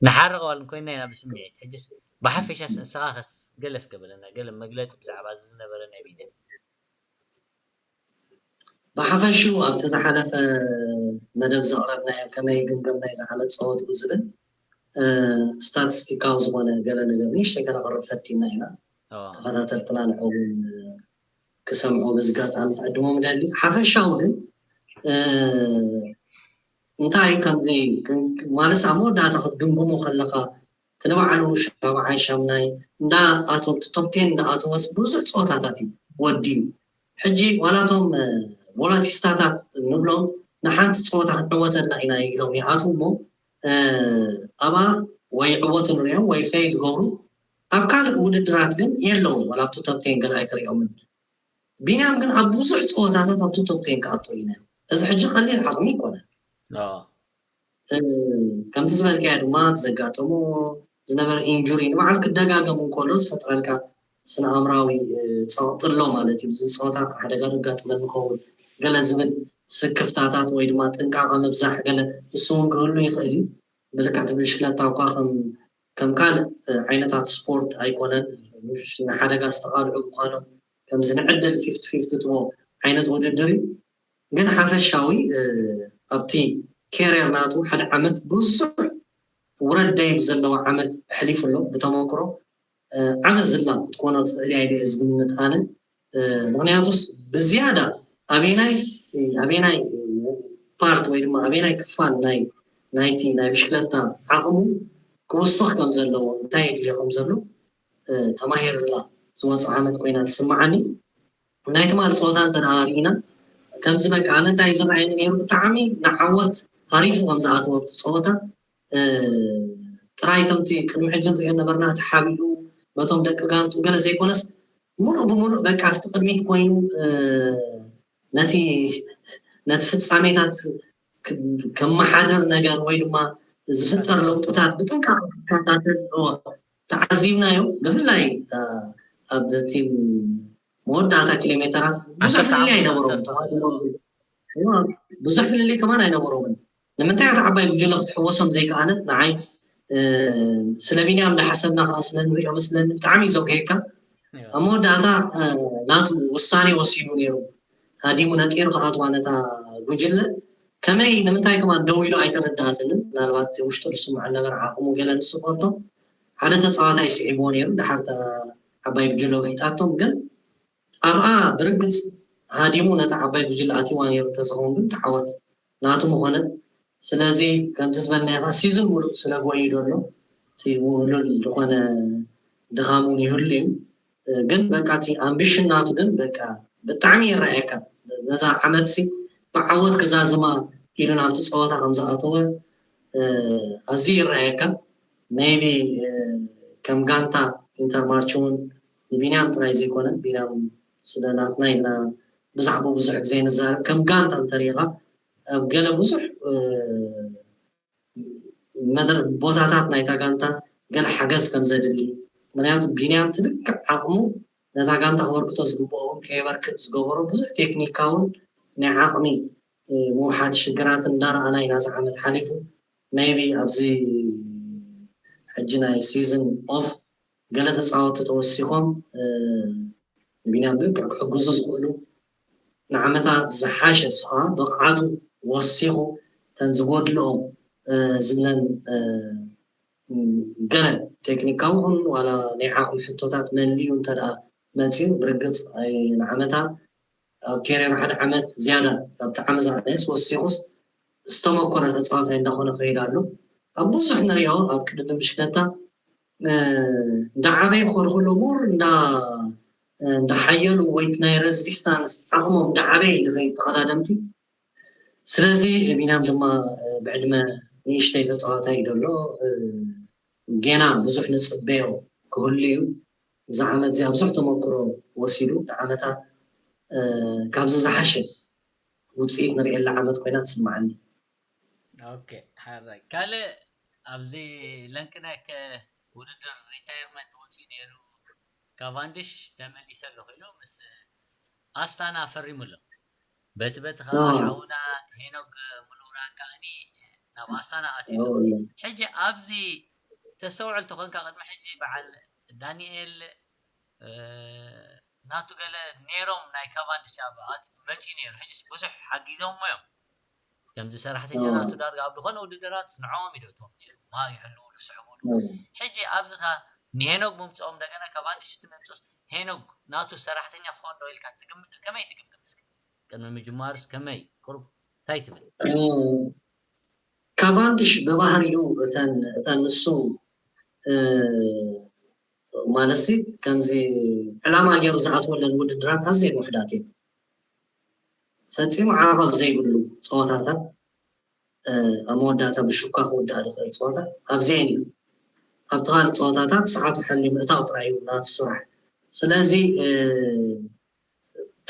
ንሓርቕ ዋልን ኮይና ኢና ብስምዒት። ሕጅስ ብሓፈሻስ ንስኻኸስ ገለ እስከ በለና፣ ገለ መግለፂ ብዛዕባ እዚ ዝነበረ ናይ ቢንያም። ብሓፈሽኡ ኣብቲ ዝሓለፈ መደብ ዘቕረብናዮ ከመይ ግምገም ናይ ዝዓመት ፀወትኡ ዝብል ስታቲስቲካዊ ዝኾነ ገለ ነገር ንእሽተይ ከነቕርብ ፈቲና ኢና። ተኸታተልትና ንዕኡ ክሰምዑ በዚ ኣጋጣሚ ክዕድሞም እደሊ። ሓፈሻዊ ግን እንታይ ከምዚ ማለት ኣብ መወዳእታ ክትግምግሞ ከለኻ እቲ ንባዕሉ ሻብዓይ ሻምናይ እንዳ ኣቶም ቶፕ ቴን እንዳ ኣተወስ ብዙሕ ፀወታታት እዩ ወዲዩ። ሕጂ ዋላቶም ቮላቲስታታት ንብሎም ንሓንቲ ፀወታ ክንዕወተላ ኢና ኢሎም ይኣትዉ እሞ ኣብኣ ወይ ዕወቱ ንሪኦም ወይ ፌይል ይገብሩ። ኣብ ካልእ ውድድራት ግን የለውን። ዋላ ኣብቲ ቶፕ ቴን ገለ ኣይትሪኦምን። ቢንያም ግን ኣብ ብዙሕ ፀወታታት ኣብቲ ቶፕ ቴን ክኣቱ ኢና። እዚ ሕጂ ቀሊል ዓቕሚ ኣይኮነን። ከምቲ ዝበልካዮ ድማ ዘጋጠሞ ዝነበረ ኢንጁሪ ንባዕሉ ክደጋገም እንከሎ ዝፈጥረልካ ስነ ኣእምራዊ ፀቕጢ ኣሎ ማለት እዩ። እዚ ፀወታ ሓደጋ ደጋጥመኒ ይኸውን ገለ ዝብል ስክፍታታት ወይ ድማ ጥንቃቐ ምብዛሕ ገለ ንሱ እውን ክህሉ ይኽእል እዩ። ብልክዕ እቲ ብሽክለታ እኳ ከም ከም ካልእ ዓይነታት ስፖርት ኣይኮነን። ንሓደጋ ዝተቓልዑ ምዃኖም ከምዚ ንዕድል ፊፍቲ ፊፍቲ ትቦ ዓይነት ውድድር እዩ። ግን ሓፈሻዊ ኣብቲ ኬርየር ናቱ ሓደ ዓመት ብዙሕ ውረድ ደይብ ዘለዎ ዓመት ኣሕሊፉ ኣሎ። ብተመክሮ ዓመት ዝላ ክትኮኖ ትኽእል እያ ኢለ እየ ዝግምት ኣነ። ምኽንያቱስ ብዝያዳ ኣበየናይ ኣበየናይ ፓርት ወይ ድማ ኣበየናይ ክፋል ናይ ናይቲ ናይ ብሽክለታ ዓቕሙ ክውስኽ ከም ዘለዎ፣ እንታይ የድልዮ ከም ዘሎ ተማሂርላ ዝወፅእ ዓመት ኮይና ትስምዓኒ። ናይ ትማሊ ፀወታ እንተ ደኣ ርኢና፣ ከምዚ በቃ ኣነ እንታይ ዝረኣየኒ ነይሩ፣ ብጣዕሚ ንዓወት ሃሪፉ ከም ዝኣተወ ኣብቲ ፀወታ ጥራይ ከምቲ ቅድሚ ሕጂ ንሪኦ ነበርና ተሓቢኡ በቶም ደቂ ጋንቱ ገለ ዘይኮነስ፣ ሙሉእ ብሙሉእ በቃ ኣብቲ ቅድሚት ኮይኑ ነቲ ነቲ ፍጻሜታት ከመሓደር ነገር ወይ ድማ ዝፍጠር ለውጥታት ብጥንቃቐ ክከታተል ተዓዚብናዮ። ብፍላይ ኣብ ቲም መወዳእታ ኪሎ ሜተራት ብዙሕ ፍልልይ ኣይነበሮም። ብዙሕ ፍልልይ ከማን ኣይነበሮምን። ንምንታይ እታ ዓባይ ጉጅለ ክትሕወሶም ዘይከኣለት? ንዓይ ስለ ቢንያም እንዳሓሰብና ከዓ ስለ ንሪኦ መስለኒ ብጣዕሚ እዩ ዘጉሄካ። ኣብ መወዳእታ ናቱ ውሳኔ ወሲዱ ነይሩ። ሃዲሙ ነጢሩ ክኣትዋ ነታ ጉጅለ። ከመይ ንምንታይ ከማን ደው ኢሉ ኣይተረዳኣትንን። ምናልባት ውሽጡ ዝስምዖ ነበረ ዓቕሙ ገለ ንሱ ፈልጦ። ሓደ ተፃዋታይ ስዒብዎ ነይሩ። ድሓር ዓባይ ጉጅለ ወሒጣቶም። ግን ኣብኣ ብርግፅ ሃዲሙ ነታ ዓባይ ጉጅለ ኣትይዋ ነይሩ እንተዝኸውን ግን ተዓወት ናቱ ምኾነ። ስለዚ ከምዚ ዝበልናዮ ከዓ ሲዝን ሙሉእ ስለ ጎዩ ዘሎ እቲ ውህሉል ዝኾነ ድኻም እውን ይህሉ እዩ። ግን በቃ እቲ ኣምቢሽን ናቱ ግን በቃ ብጣዕሚ ይረኣየካ። ነዛ ዓመትሲ ብዓወት ክዛዝማ ኢሉ ናብቲ ፀወታ ከም ዝኣተወ ኣዝዩ ይረኣየካ። ሜይቢ ከም ጋንታ ኢንተርማርች እውን ንቢንያም ጥራይ ዘይኮነ፣ ቢንያም ስለ ናትና ኢልና ብዛዕባኡ ብዙሕ ግዜ ንዛረብ። ከም ጋንታ እንተሪኢኻ ኣብ ገለ ብዙሕ መድረ-፣ ቦታታት ናይታ ጋንታ ገለ ሓገዝ ከም ዘድሊ፣ ምኽንያቱ ቢንያም እቲ ልክዕ ዓቕሙ ነታ ጋንታ ከበርክቶ ዝግብኦ እውን ከየበርክት ዝገበሮ ብዙሕ ቴክኒካውን ናይ ዓቕሚ ምውሓድ ሽግራት እንዳረኣና ኢና እዚ ዓመት ሓሊፉ። ሜይቢ ኣብዚ ሕጂ ናይ ሲዝን ኦፍ ገለ ተፃወትቲ ተወሲኾም ንቢንያም ብልክዕ ክሕግዙ ዝኽእሉ ንዓመታ ዝሓሸ፣ ንሱ ከዓ ብቕዓቱ ወሲኹ እተን ዝጎድልኦ ዝብለን ገለ ቴክኒካዊ ይኹን ዋላ ናይ ዓቕሚ ሕቶታት መሊኡ እንተ ደኣ መፂኡ ብርግፅ ንዓመታ ኣብ ኬርየሩ ሓደ ዓመት ዝያዳ ካብቲ ዓመት ዝኣነስ ወሲኹስ ዝተመኮረ ተፃዋታይ እንዳኾነ ከይድ ኣሎ። ኣብ ብዙሕ ንሪኦ ኣብ ቅድድም ብሽክለታ እንዳዓበየ ክኸዱ ከሎ ሙር እንዳ እንዳሓየሉ ወይ ናይ ረዚስታንስ ዓቕሞም እንዳዓበየ ንርኢ ተቐዳደምቲ። ስለዚ ቢንያም ድማ ብዕድመ ንእሽተይ ተፃዋታይ እዩ ዘሎ። ጌና ብዙሕ ንፅበዮ ክህሉ እዩ። እዚ ዓመት እዚኣ ብዙሕ ተመክሮ ወሲዱ ንዓመታ ካብዚ ዝሓሸ ውፅኢት ንርእየላ ዓመት ኮይና ትስምዓኒ። ኦኬ፣ ሓራይ ካልእ ኣብዚ ለንቅነክ ውድድር ሪታይርመንት ወፂኡ ነይሩ። ካቫንዲሽ ተመሊሰ ኣለኹ ኢሉ ምስ ኣስታና ፈሪሙ ኣሎ። በቲ በቲ ከዓ ሓውና ሄኖግ ሙሉብርሃን ከዓኒ ናብ ኣስታና ኣትዩ። ሕጂ ኣብዚ ተስተውዕል ተኾንካ ቅድሚ ሕጂ በዓል ዳንኤል ናቱ ገለ ነይሮም ናይ ካቫንዲሽ ኣብ መፂኡ ነይሩ። ሕጂስ ብዙሕ ሓጊዞሞ እዮም። ከምዚ ሰራሕተኛ ናቱ ዳርጋ ኣብ ዝኾነ ውድድራት ንዕኦም ይደእትዎም ነይሩ። ማይ ይሕልውሉ፣ ይስሕቡሉ። ሕጂ ኣብዚ ኸ ንሄኖግ ምምፅኦም እንደገና ካቫንዲሽ እቲ ምምፅኡስ ሄኖግ ናቱ ሰራሕተኛ ክኾን ዶ ኢልካ ትግምት? ከመይ ትግምግም እስኪ? ቅድሚ ምጅማሩስ ከመይ ቁሩብ እንታይ ትብል? ካቫንዲሽ ብባህሪኡ እተን እተን ንሱ ማለትሲ ከምዚ ዕላማ ገይሩ ዝኣትወለን ውድድራት ኣዝየን ውሕዳት እየን። ፈጺሙ ዓቐብ ዘይብሉ ፀወታታት ኣብ መወዳእታ ብሽኳ ክውዳእ ዝኽእል ፀወታ ኣብዚአን እዩ። ኣብቲ ካልእ ፀወታታት ሰዓቱ ሓልዩ ምእታው ጥራይ እዩ ናቱ ስራሕ። ስለዚ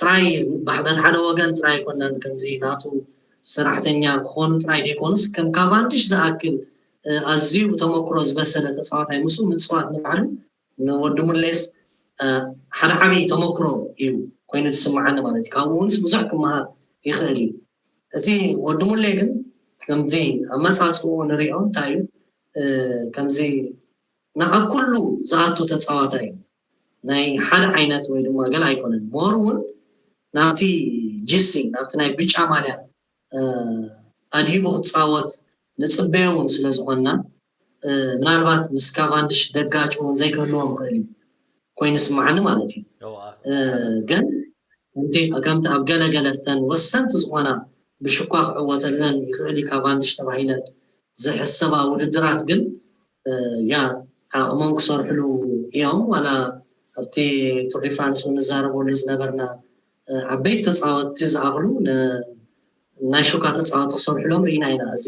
ጥራይ በቲ ሓደ ወገን ጥራይ ኣይኮነን ከምዚ ናቱ ሰራሕተኛ ክኾኑ ጥራይ ዘይኮኑስ ከም ካቫንዲሽ ዝኣክል ኣዝዩ ብተመክሮ ዝበሰለ ተፃዋታይ ምስኡ ምፅዋት ንባዕሉ ንወዲ ሙሌስ ሓደ ዓብዪ ተመክሮ እዩ ኮይኑ ዝስምዓኒ ማለት እዩ። ካብኡ እውንስ ብዙሕ ክመሃር ይኽእል እዩ። እቲ ወዲ ሙሌ ግን ከምዚ ኣመፃፅኡ ንሪኦ እንታይ እዩ ከምዚ ናብ ኩሉ ዝኣቱ ተፃዋታይ እዩ። ናይ ሓደ ዓይነት ወይ ድማ ገለ ኣይኮነን። ሞር እውን ናብቲ ጅሲ ናብቲ ናይ ብጫ ማልያ ኣድሂቡ ክፃወት ንፅበዮ እውን ስለ ዝኾንና ምናልባት ምስ ካቫንድሽ ደጋጭ እውን ዘይክህልዎም ይኽእል እዩ ኮይኑ ስምዓኒ ማለት እዩ። ግን ከምቲ ኣብ ገለ ገለ እተን ወሰንቲ ዝኾና ብሽኳ ክዕወተለን ይኽእል እዩ ካቫንድሽ ተባሂለን ዝሕሰባ ውድድራት ግን ያ ዓቕሞም ክሰርሕሉ እዮም። ዋላ ኣብቲ ቱር ዲ ፍራንስ ንዛረበሉ ዝነበርና ዓበይቲ ተፃወትቲ ዝኣኽሉ ናይ ሹካ ተፃወቲ ክሰርሕሎም ርኢና ኢና። እዚ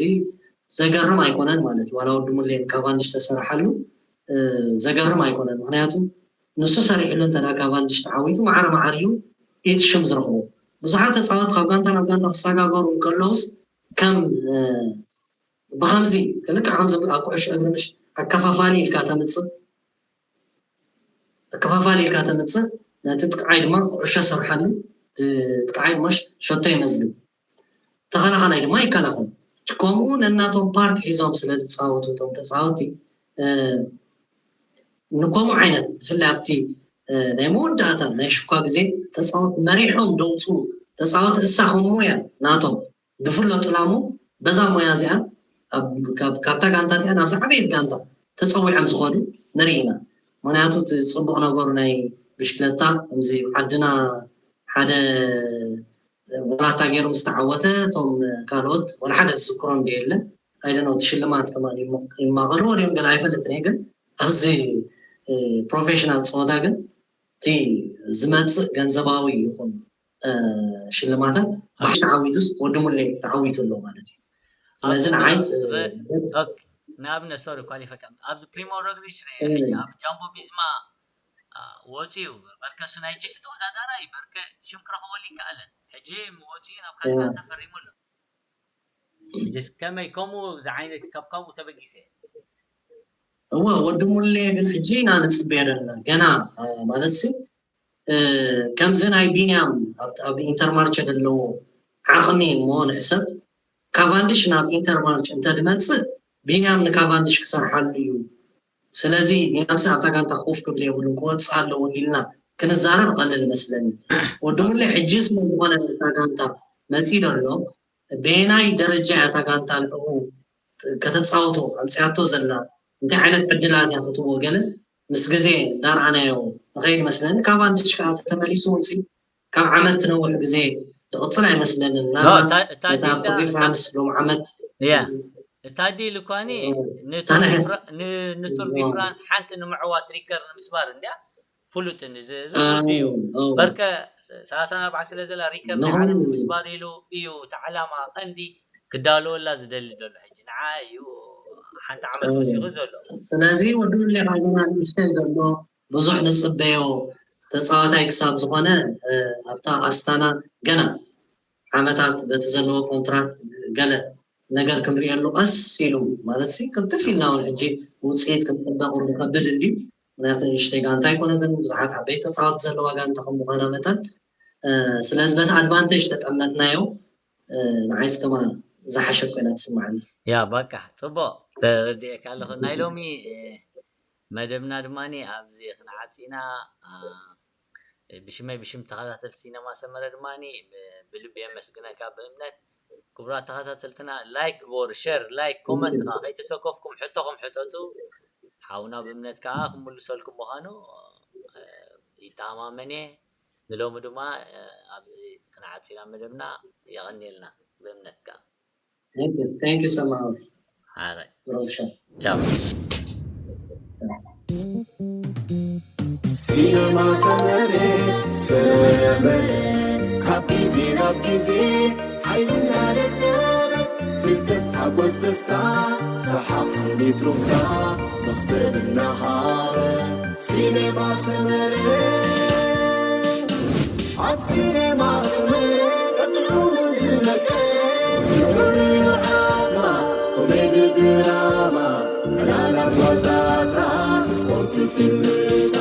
ዘገርም ኣይኮነን ማለት እዩ። ዋላ ወዲ ሙሌ ካቫንድሽ ተሰራሓሉ ዘገርም ኣይኮነን። ምክንያቱ ንሱ ሰሪሕሉ እንተ ካቫንድሽ ተዓዊቱ ማዕረ ማዕር እዩ ኢቲ ሽም ዝረኽቦ። ብዙሓት ተፃወቲ ካብ ጋንታ ናብ ጋንታ ክሰጋገሩ እንከለውስ ከም ብኸምዚ ክልክዕ ከምዚ ኣብ ኩዕሾ እግሪ ምሽ ኣከፋፋሊ ኢልካ ተምፅእ ኣከፋፋሊ ኢልካ ተምፅእ ነቲ ጥቅዓይ ድማ ኩዕሾ ሰርሓሉ ጥቅዓይ ድማ ሸቶ ይመዝግብ ተኸላኸላይ ድማ ይከላኸል። ከምኡ ነናቶም ፓርት ሒዞም ስለ ዝፃወቱ እቶም ተፃወቲ ንከምኡ ዓይነት ብፍላይ ኣብቲ ናይ መወዳእታ ናይ ሽኳ ግዜ ተፃወቲ መሪሖም ደውፁ ተፃወቲ እሳ ከም ሞያ ናቶም ዝፍለጡ ላሞ በዛ ሞያ እዚኣ ካብታ ጋንታ እቲኣ ናብ ዝዓበየት ጋንታ ተፀዊዖም ዝኸዱ ንርኢ ኢና። ምክንያቱ እቲ ፅቡቕ ነገሩ ናይ ብሽክለታ ከምዚ ዓድና ሓደ ወላታ ገይሩ ምስ ተዓወተ እቶም ካልኦት ወላ ሓደ ዝዝክሮም ዶ የለ ኣይደነ እቲ ሽልማት ከማ ይማቐልዎ ድዮም ገለ ኣይፈልጥን እየ ግን ኣብዚ ፕሮፌሽናል ፀወታ ግን እቲ ዝመፅእ ገንዘባዊ ይኹን ሽልማታት ባሽ ተዓዊቱስ ወዲ ሙሌ ተዓዊቱ ኣሎ ማለት እዩ። ስለዚ ንዓይ ንኣብነት ሶሪ ኳሊፈካ ኣብዚ ፕሪሞ ሮግሊች ርአ ሕጂ ኣብ ጃምቦ ቢዝማ ወፂኡ በርከ እሱ ናይ ጅስ ተወዳዳራይ በርከ ሽም ክረኽበሉ ይከኣለን ሕጂ ወፂኡ ናብ ካልእ ተፈሪሙ ኣሎ ሕጂ ከመይ ከምኡ ዝዓይነት ካብ ካብኡ ተበጊሰ እወ ወዲ ሙሌ ግን ሕጂ ኢና ንፅበዮ ዘለና ገና ማለት ሲ ከምዚ ናይ ቢንያም ኣብ ኢንተርማርቸ ዘለዎ ዓቕሚ እሞ ንሕሰብ ካቫንድሽ ናብ ኢንተርማርች እንተድመፅእ ቢንያም ንካቫንድሽ ክሰርሓሉ እዩ ስለዚ ቢንያምሲ ኣብታ ጋንታ ኮፍ ክብል የብሉን ክወፅእ ኣለዎ ኢልና ክንዛረብ ቀልል መስለኒ ወዲ ሙሌ ሕጂ ስለዝኾነ እታ ጋንታ መፂ ደሎ በየናይ ደረጃ እያ እታ ጋንታ ንዕኡ ከተፃውቶ ኣምፅያቶ ዘላ እንታይ ዓይነት ዕድላት እያ ክትህቦ ገለ ምስ ግዜ እንዳርኣናዮ ንኸይድ መስለኒ ካቫንድሽ ከዓ ተመሊሱ ውፅእ ካብ ዓመት ትነውሕ ግዜ ዝቕፅል ኣይመስለንን ምናልባት እታ ቱር ዲ ፍራንስ ሎም ዓመት እታ ዲል እኳኒ ንቱር ዲ ፍራንስ ሓንቲ ንምዕዋት ሪከር ንምስባር እንዲያ ፍሉጥ እዚ ፍሉጥ እዩ በርከ ሰላሳን ኣርባዕን ስለ ዘላ ሪከር ናይ ዓለም ንምስባር ኢሉ እዩ እቲ ዓላማ ቀንዲ ክዳለወላ ዝደሊ ዘሎ ሕጂ ንዓ እዩ ሓንቲ ዓመት ወሲኹ ዘሎ ስለዚ ወዲ ሙሌ ካገና ንእሽተይ ዘሎ ብዙሕ ንፅበዮ ተፃዋታይ ክሳብ ዝኾነ ኣብታ ኣስታና ገና ዓመታት በቲ ዘለዎ ኮንትራት ገለ ነገር ክንሪኤሉ ቀስ ኢሉ ማለት ሲ ክልጥፍ ኢልና እውን ሕጂ ውፅኢት ክንፅበ ቁሩብ ከብድ እንዲ ምክንያቱ ንእሽተይ ጋንታ ኣይኮነትን ብዙሓት ዓበይቲ ተፃወቲ ዘለዋ ጋንታ ከም ምኳና መጠን ስለዚ በቲ ኣድቫንቴጅ ተጠመትናዮ ንዓይስ ከማ ዝሓሸት ኮይና ትስማዓኒ ያ በቃ ፅቡቅ ተረዲኤካ ኣለኹ ናይ ሎሚ መደብና ድማ ኣብዚ ክንዓፂና ብሽመይ ብሽም ተኸታተል ሲነማ ሰመረ ድማ ብልቢ የመስግነካ ብእምነት ክቡራት ተኸታተልትና ላይክ ግበሩ ሸር ላይክ ኮመንት ከዓ ከይተሰከፍኩም ሕቶኹም ሕተቱ ሓውና ብእምነት ከዓ ክምልሰልኩም ምዃኑ ይተኣማመን እየ ንሎሚ ድማ ኣብዚ ክንዓፂና መደብና የቐንየልና ብእምነት ከዓ Thank you. Thank you so much. ሓራይ Roshan. ቻው ሲነማ ሰመረ ሰመረ ካብ ግዜ ናብ ግዜ ሓይልና ደደበ ፍልጠት ሓጎስ ደስታ ሰሓቕ ስኒት ሩፍታ መኽሰብ እናሃበ ሲነማ ሰመረ ኣብ ሲነማ ሰመረ ቀጥዑ ዝመቀ ፍሉይ ዓማ ኮሜዲ ድራማ ዕላላት ዋዛታት ስፖርት ፊልምታት